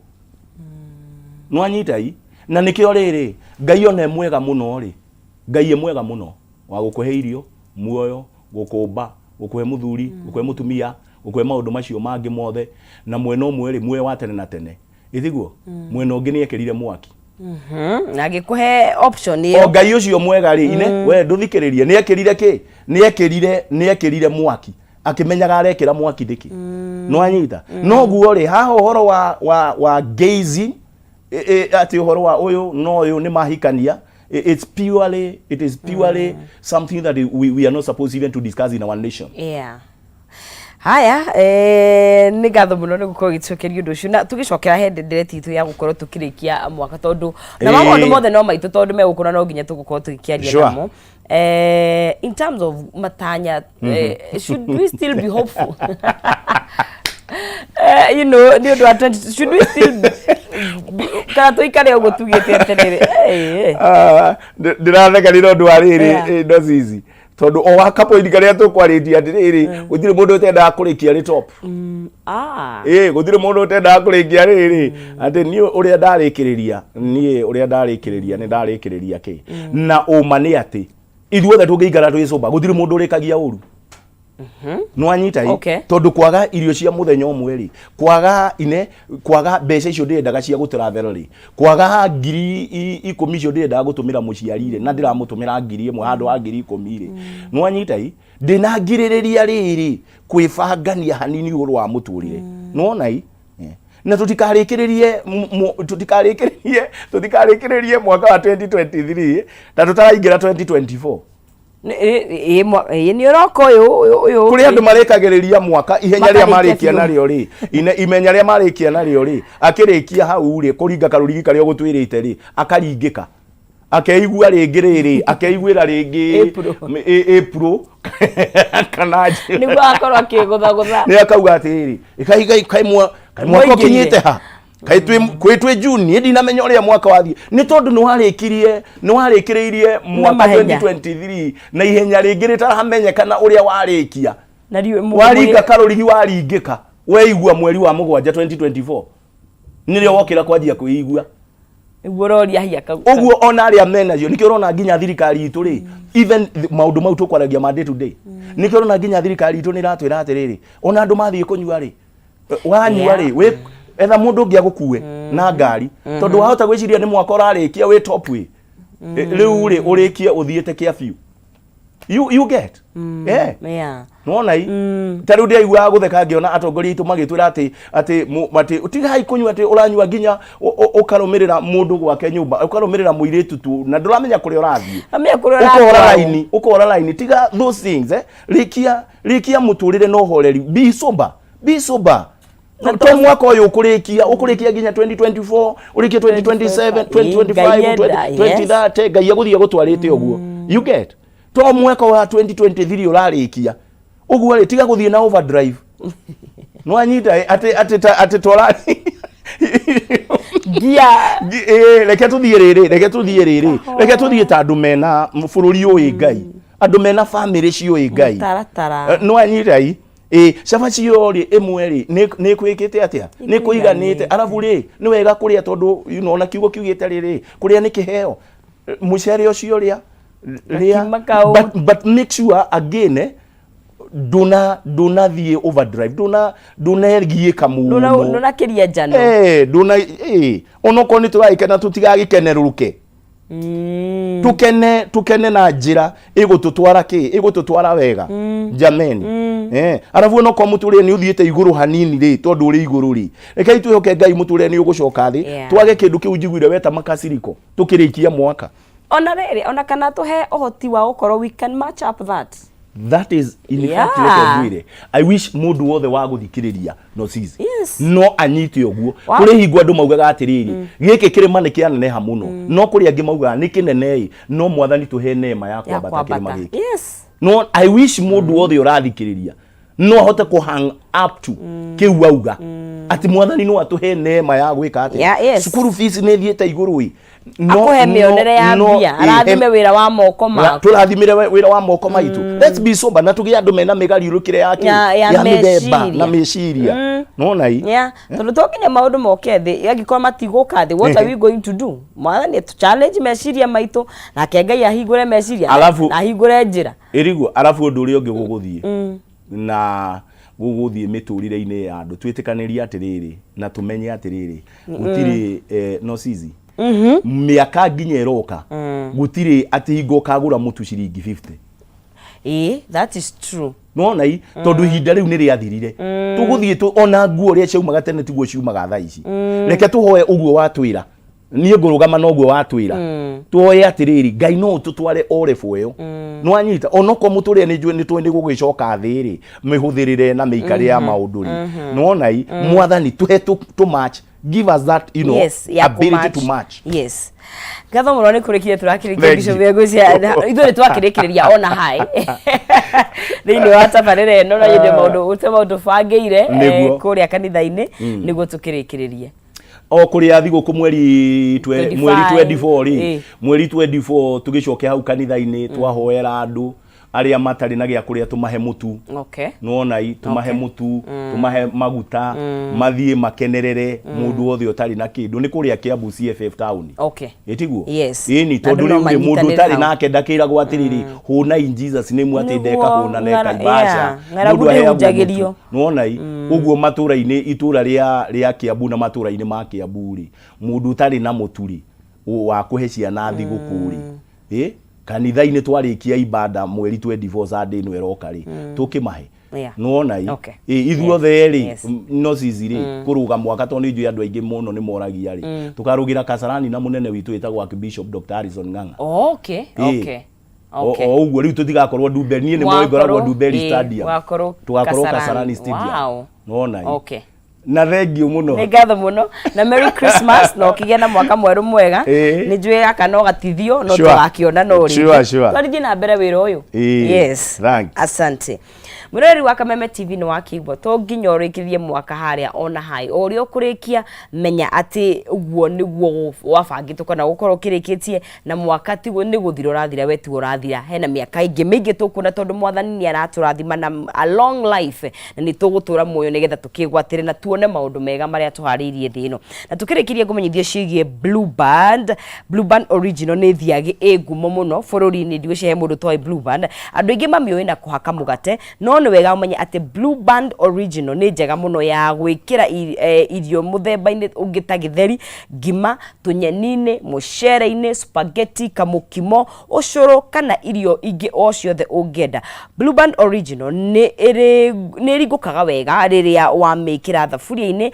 nĩwanyita? I na nĩkĩo rĩrĩ, Ngai ona e mwega mũno rĩ, Ngai e mwega mũno wa gũkũhe irio, muoyo, gũkũmba, gũkũhe mũthuri, gũkũhe mũtumia, gũkũhe maũndũ macio mangĩ mothe, na mwena ũmwe rĩ, muoyo wa tene na tene ĩthiguo, mwena ũngĩ nĩ ekĩrire mwaki. Na agĩkũhe option o ĩyo. Ngai ũcio mwega rĩ, ine we ndũthikĩrĩrie, nĩ ekĩrire kĩ? Nĩ ekĩrire mwaki, akĩmenyaga arekĩra mwaki nĩkĩ, nĩwanyita? Noguo rĩ, haha ũhoro wa gayism, atĩ ũhoro wa ũyũ na ũyũ nĩ mahikania, it is purely something that we are not supposed even to discuss in our nation. Yeah. Haya, nĩ ngatho mũno nĩ gũkorwo gĩcokeria ũndũ ũcio, na tũgĩcokera he ndereti itũ ya gũkorwo tũkĩrĩkia mwaka, tondũ na maũndũ mothe no maitũ, tondũ megũkũra no nginya tũgũkorwo tũgĩkĩaria namo. In terms of matanya, should we still be hopeful nĩ ũndũ wa 20, should we still be, kana tũikare ũguo tugĩte atĩrĩrĩ? Ah, ndĩratheka nĩ tondũ wa rĩrĩ, no cici tondũ o wa kapoint karĩa tũkwarĩtie atĩrĩrĩ, gũtirĩ mũndũ ũtendaga kũrĩkia rĩ top. Ĩ gũtirĩ mũndũ ũtendaga kũrĩkia rĩrĩ, atĩ niĩ ũrĩa ndarĩkĩrĩria, niĩ ũrĩa ndarĩkĩrĩria, nĩ ndarĩkĩrĩria kĩ. Na ũma nĩ atĩ ithuothe tũngĩikara twĩcũmba, gũtirĩ mũndũ ũrĩkagia ũru, nĩwanyita? Ĩ tondũ kwaga irio cia mũthenya ũmwe rĩ, kwaga ine, kwaga mbeca icio ndĩrendaga cia gũtravel rĩ, kwaga 10,000 icio ndĩrendaga gũtũmĩra mũciari rĩ, na ndĩramũtũmĩra 1000 handũ ha 10,000 rĩ, nĩwanyita? Ĩ ndĩna ngirĩrĩria rĩrĩ kwĩbangania hanini ũhoro wa mũtũrĩre, nĩwona? Ĩ na tũtikarĩkĩrĩrie mwaka wa 2023 na tũtaraingĩra 2024. Ĩ nĩ ũroka ũyũ ũyũ ũyũ. Kũrĩ andũ marĩkagĩrĩria mwaka ihenya rĩa Makarĩkia marĩkia biũ. Narĩo rĩ, imenya rĩa marĩkia narĩo rĩ, akĩrĩkia hau rĩ, kũringa karũrigi karĩa ũgũtwĩrĩte rĩ, akaringĩka, akeigua rĩngĩ rĩrĩ, akeiguĩra rĩngĩ April. April kana nĩguo akorwo akĩgũthagũtha. Nĩ akauga atĩrĩrĩ, kaĩ kaĩ kaĩ kaĩ mwaka Mũingĩrie. ũkinyĩte ha, kaĩ kwĩ twĩ June, niĩ ndinamenya ũrĩa mwaka wathiĩ, nĩ tondũ nĩ warĩkirie, nĩ warĩkĩrĩirie mwaka mahenya. 2023 na ihenya rĩngĩ rĩtaramenyekana ũrĩa warĩkia. Na waringa karũrigi, waringĩka, weigua mweri wa mũgwanja 2024 nĩrĩo wokĩra kwanjia kwĩigua. Nĩguo ũroria hiya kau. Ũguo ona arĩa menacio, nĩkĩo ũrona nginya thirikari itũ rĩ, even maũndũ mau tũkwaragia ma day to day, nĩkĩo ũrona nginya thirikari itũ nĩ ĩratwĩra atĩrĩrĩ, ona andũ mathiĩ kũnyua rĩ, wanyua rĩ, wĩ etha mũndũ ũngĩ agũkue na ngari, tondũ wahota gwĩciria nĩ mwaka ũrarĩkia wĩ top wĩ rĩu rĩ, ũrĩkie ũthiĩte kĩa biũ, you get? Nĩwona? I ta rĩu ndĩraiguaga gũtheka ngĩona atongoria aitũ magĩtwĩra atĩ tigai kũnyua, atĩ ũranyua nginya ũkarũmĩrĩra mũndũ gwake nyũmba, ũkarũmĩrĩra mũirĩtu tu na ndũramenya kũrĩa ũrathiĩ. Amenya kũrĩa ũkora ũratwarwo. Raini ũkora raini. Tiga those things, eh? Rĩkia, rĩkia mũtũrĩre na ũhoreri. Be sober, be sober. To mwaka ũyũ ũkũrĩkia nginya 2024, ũrĩkie 2027, 2025, Ngai enda, yes. 2030, Ngai agũthiĩ agũtwarĩte ũguo, you get? To mwaka wa 2023 ũrarĩkia ũguo rĩ, tiga gũthiĩ na overdrive, nĩwanyita? Atĩ tora ngia. Reke tũthiĩ rĩrĩ, reke tũthiĩ rĩrĩ, reke tũthiĩ ta andũ mena bũrũri ũĩ Ngai, andũ mena famĩlĩ ciũĩ Ngai. Mũtaratara. Nĩwanyita? I ĩ cabaci ĩyo rĩ, ĩmwe rĩ, nĩ kwĩkĩte atĩa, nĩ kũiganĩte, arabu rĩ, nĩ wega kũrĩa, tondũ ona kiugo kiugĩte rĩrĩ, kũrĩa nĩ kĩheo. Mũcere ũcio rĩa, rĩa. Gakima kau. But make sure again, Ndũna ndũnathiĩ overdrive, ndũna ndũnegiĩka mũno, Ndũnakĩria njano. Eh, ndũna onokorwo nĩ tũragĩkena, tũtigagĩkenerũrũke. Tukene, tukene na njĩra ĩgũtũtwara kĩ ĩgũtũtwara wega, jameni. Arabu onokorwo mũtũrĩre nĩ ũthiĩte igũrũ hanini rĩ, tondũ ũrĩ igũrũ rĩ, rekei twĩhoke Ngai, mũtũrĩre nĩ ũgũcoka thĩ. Twage kĩndũ kĩu njiguire weta makasiriko tũkĩrĩkia mwaka. Ona rĩrĩ, ona kana tũhe ũhoti wa gũkorwo we can match up that. That is in fact, reke ngwĩre, I wish mũndũ wothe wa gũthikĩrĩria no sisi no anyite ũguo. Kũrĩ hingo andũ maugaga atĩrĩrĩ, gĩkĩ kĩrĩma nĩ kĩaneneha mũno, no kũrĩ angĩ maugaga nĩ kĩnene ĩ, no Mwathani tũhe neema ya ya kwambata kĩrĩma kwambata gĩkĩ. No I wish mũndũ wothe ũrathikĩrĩria no ahote kũ hang up to kĩu auga atĩ Mwathani no atũhe neema ya gwĩka atĩa. Cukuru fees nĩ ĩthiĩte igũrũ ĩ, no Akũhe mĩonere ya mbia, arathime wĩra wa moko maku. Tũrathimire wĩra wa moko maitũ. Let's be sober na tũgĩe andũ mena mĩgariũrũkĩre ya kĩ Ya mĩthemba meciria. Na mĩciria nona i. Yeah, tondũ to nginya maũndũ moke thĩ. Angĩkorwo matigũka thĩ, what are we going to do? Mwathani tu challenge meciria maitũ, nake Ngai ahingũre meciria na ahingũre njĩra. Ĩriguo. Arabu ũndũ ũrĩa ũngĩ gũgũthiĩ na gũgũthiĩ mĩtũrĩre-inĩ ya andũ, twĩtĩkanĩrie atĩrĩrĩ na tũmenye atĩrĩrĩ, gũtirĩ no sisi mĩaka nginya ĩroka, gũtirĩ atĩ hingo ũkagũra mũtu ciringi 50. Ĩĩ, that is true. Nona i, tondũ ihinda rĩu nĩ rĩathirire. Tũgũthiĩ ona nguo ũrĩa ciaumaga tene tiguo ciumaga thaa ici. Reke tũhoe ũguo watwĩra, niĩ ngũrũgama na ũguo watwĩra, tuoe atĩrĩrĩ, Ngai no ũtũtware o level ĩyo. Nĩwanyita? Onokorwo mũtũrĩre nĩ njũĩ nĩ tũĩ nĩ gũgĩcoka thĩ rĩ, mĩhũthĩrĩre na mĩikarĩre ya maũndũ rĩ, nĩwona i, Mwathani tũhe to match, give us that ya ability kũmatch. To match. Yes, ngatho mũno nĩ kũrĩkire tũrakĩrĩkia. Thank Bishop you. ngwĩciria ithuĩ nĩ twakĩrĩkĩrĩria ona hai thĩinĩ wa tabarĩra ĩno, na yende maũndũ ũte maũndũ bangĩire kũrĩa kanitha-inĩ nĩguo tũkĩrĩkĩrĩrie. O kũrĩa thigũkũ mweri mweri 25. 24 rĩ, mweri 24 tũgĩcoke hau kanitha-inĩ, twahoera andũ arĩa matarĩ na gĩa kũrĩa, tũmahe mũtu. Nĩwona i, tũmahe mũtu, tũmahe maguta, mathiĩ makenerere. Mũndũ wothe ũtarĩ na kĩndũ nĩ kũrĩa Kiambu CFF town. Ĩtiguo? Yes. Ĩni. Na Tondũ andũ no rĩu rĩ, mũndũ manyitanĩre ũtarĩ hau. nake ndakĩragwo atĩrĩrĩ, hũna in Jesus name, atĩ ndeka hũna neka ibaca. Ng'aragu Mũndũ aheagwo ndĩhunjagĩrio. mũtu. Nĩwona i, ũguo matũra-inĩ, itũra rĩa Kiambu na matũra-inĩ ma Kiambu rĩ, mũndũ ũtarĩ na mũtu rĩ, wa kũhe ciana thigũkũ rĩ, kanitha-inĩ twarĩkia ibada mweri 24, Sunday ĩno ĩroka rĩ, tũkĩmahe. Nĩwona i? Ithuothe rĩ, no cici rĩ, kũrũga mwaka, tondũ nĩ njũĩ andũ aingĩ mũno nĩ moragia rĩ, tũkarũgĩra Kasarani na mũnene witũ wĩtagwo Archbishop Dr. Harrison Ng'ang'a. O o ũguo rĩu tũtigakorwo Ndumberi, niĩ nĩ moĩ ngoragwo Ndumberi Stadium. Wakorwo Tũgakorwo Kasarani. Kasarani Stadium. Nĩwona i? Na thengiũ mũno. Nĩ ngatho mũno na Merry Christmas, na ũkĩgĩa na mwaka mwerũ mwega. Nĩ njũĩ gaka no gatithio no tũgakĩona no rĩngĩ. Twarithie na mbere wĩra ũyũ. Yes. Thanks. Asante. Mwĩroreri wa Kameme TV, nĩ wakĩigua, to nginya ũrĩkĩrie mwaka harĩa ona hai. O ũrĩa ũkũrĩkia, menya atĩ ũguo nĩguo wabangĩtwo kana gũkorwo ũkĩrĩkĩtie na mwaka, tiguo nĩ gũthira ũrathira, we tiguo ũrathira. Hena mĩaka ĩngĩ mĩingĩ tũkuona, tondũ Mwathani nĩ aratũrathima na a long life, na nĩ tũgũtũra muoyo nĩgetha tũkĩgwatĩre na tuone maũndũ mega marĩa tũharĩirie thĩ ĩno. Na tũkĩrĩkĩria, ngũmenyithie ciĩgiĩ Blue Band. Blue Band Original nĩ thiagĩ ĩ ngumo mũno bũrũri-inĩ. Ndigwĩciria he mũndũ ũtoĩ Blue Band. Andũ aingĩ mamĩũĩ na kũhaka mũgate, no nĩ wega ũmenye atĩ Blue Band Original nĩ njega mũno ya gwĩkĩra irio mũthemba-inĩ ũngĩ ta gĩtheri, ngima, tũnyeni-inĩ, mũcere-inĩ, spaghetti, kamũkimo, ũcũrũ kana irio ingĩ o ciothe ũngĩenda. Blue Band Original nĩ nĩ ĩringũkaga wega rĩrĩa wamĩkĩra thaburia-inĩ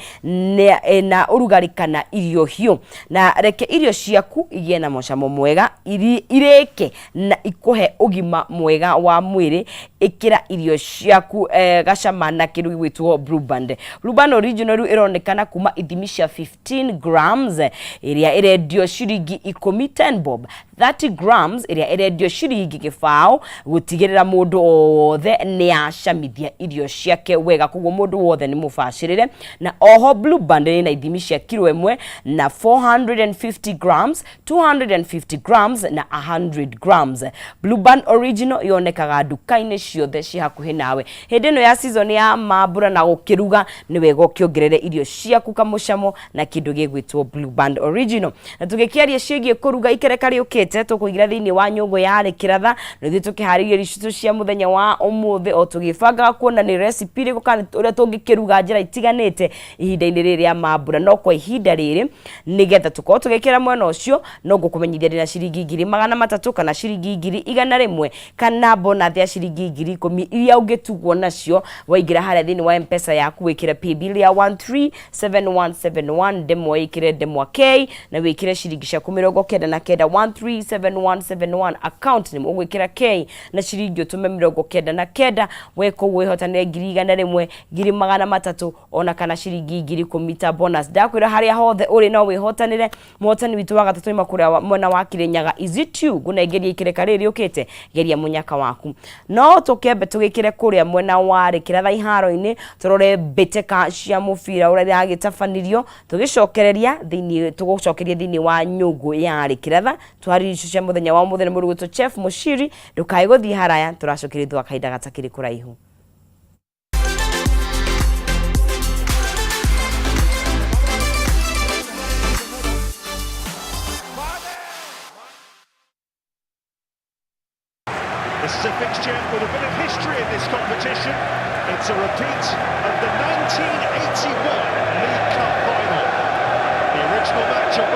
na ũrugarĩ kana irio hiũ. Na reke irio ciaku igĩe na mũcamo mwega, irĩke na ikũhe ũgima mwega wa mwĩrĩ. Ĩkĩra irio ciaku gacama na kĩndũ gĩgwĩtwo Blue Band. Blue Band Original rĩu ĩronekana kuma ithimi cia 15 grams ĩrĩa ĩrendio ciringi 10, 10 bob, 30 grams ĩrĩa ĩrendio ciringi 0. Gũtigĩrĩra mũndũ wothe nĩ acamithia irio ciake wega, koguo mũndũ wothe nĩ mũbacĩrĩre. Na oho Blue Band ĩna ithimi cia kiro 1 na 450 grams, 250 grams na 100 grams. Blue Band Original yonekaga nduka-inĩ ciothe ci hakuhĩ nawe. Nawe hĩndĩ ĩno ya season ya mambura na gũkĩruga, nĩ wega ũkĩongerere irio ciaku kamũcamo na kĩndũ gĩgwĩtwo Blue Band Original. Na tũgĩkĩaria ciĩgiĩ kũruga, ikereka rĩũkĩte tũkũigira thĩinĩ wa nyũngũ ya rĩkĩratha, na ithuĩ tũkĩharĩria irio citũ cia mũthenya wa ũmũthĩ o tũgĩbangaga kuona nĩ recipe ĩrĩkũ kana ũrĩa tũngĩkĩruga njĩra itiganĩte ihinda-inĩ rĩrĩ rĩa mambura. No kwa ihinda rĩrĩ, nĩgetha tũkorwo tũgĩkĩra mwena ũcio, no ngũkũmenyithia ndĩna ciringi 300,000 kana ciringi 100,000 kana bonus ya ciringi 10,000 iria ũngĩtugwo nacio waingĩra harĩa thĩinĩ wa M-Pesa yaku, wĩkĩre paybill ya 137171, ndemwa ĩkĩre ndemwa K, na wĩkĩre ciringi ciaku 99. 137171, account nĩ ũgwĩkĩra K na ciringi ũtũme 99. Weka ũguo wĩhotanĩre 100,000, 300,000, ona kana ciringi 10,000 ta bonus. Ndakwĩra harĩa hothe ũrĩ no wĩhotanĩre. Mũhotani witũ wa gatatũ ima kũrĩa mwena wa Kirinyaga. Is it you? Ngũnengeria ikereka rĩrĩ rĩũkĩte, geria mũnyaka waku. No tũkĩambe tũgĩkĩre kũrĩa mwena wa Rĩkĩratha iharo-inĩ, tũrore mbĩtĩka cia mũbira ũrĩa iragĩtabanirio, tũgĩcokereria thĩinĩ, tũgũcokeria thĩinĩ wa nyũngũ ya Rĩkĩratha. Twarĩrie icio cia mũthenya wa ũmũthĩ na mũndũ gwĩtwo Chef Mũciri. Ndũkae gũthiĩ haraya, tũracokeria thutha wa kahinda gatakĩrĩ kũraihu. This is a fixture with a bit of history in this competition. It's a repeat of the 1981 League Cup final. The original match at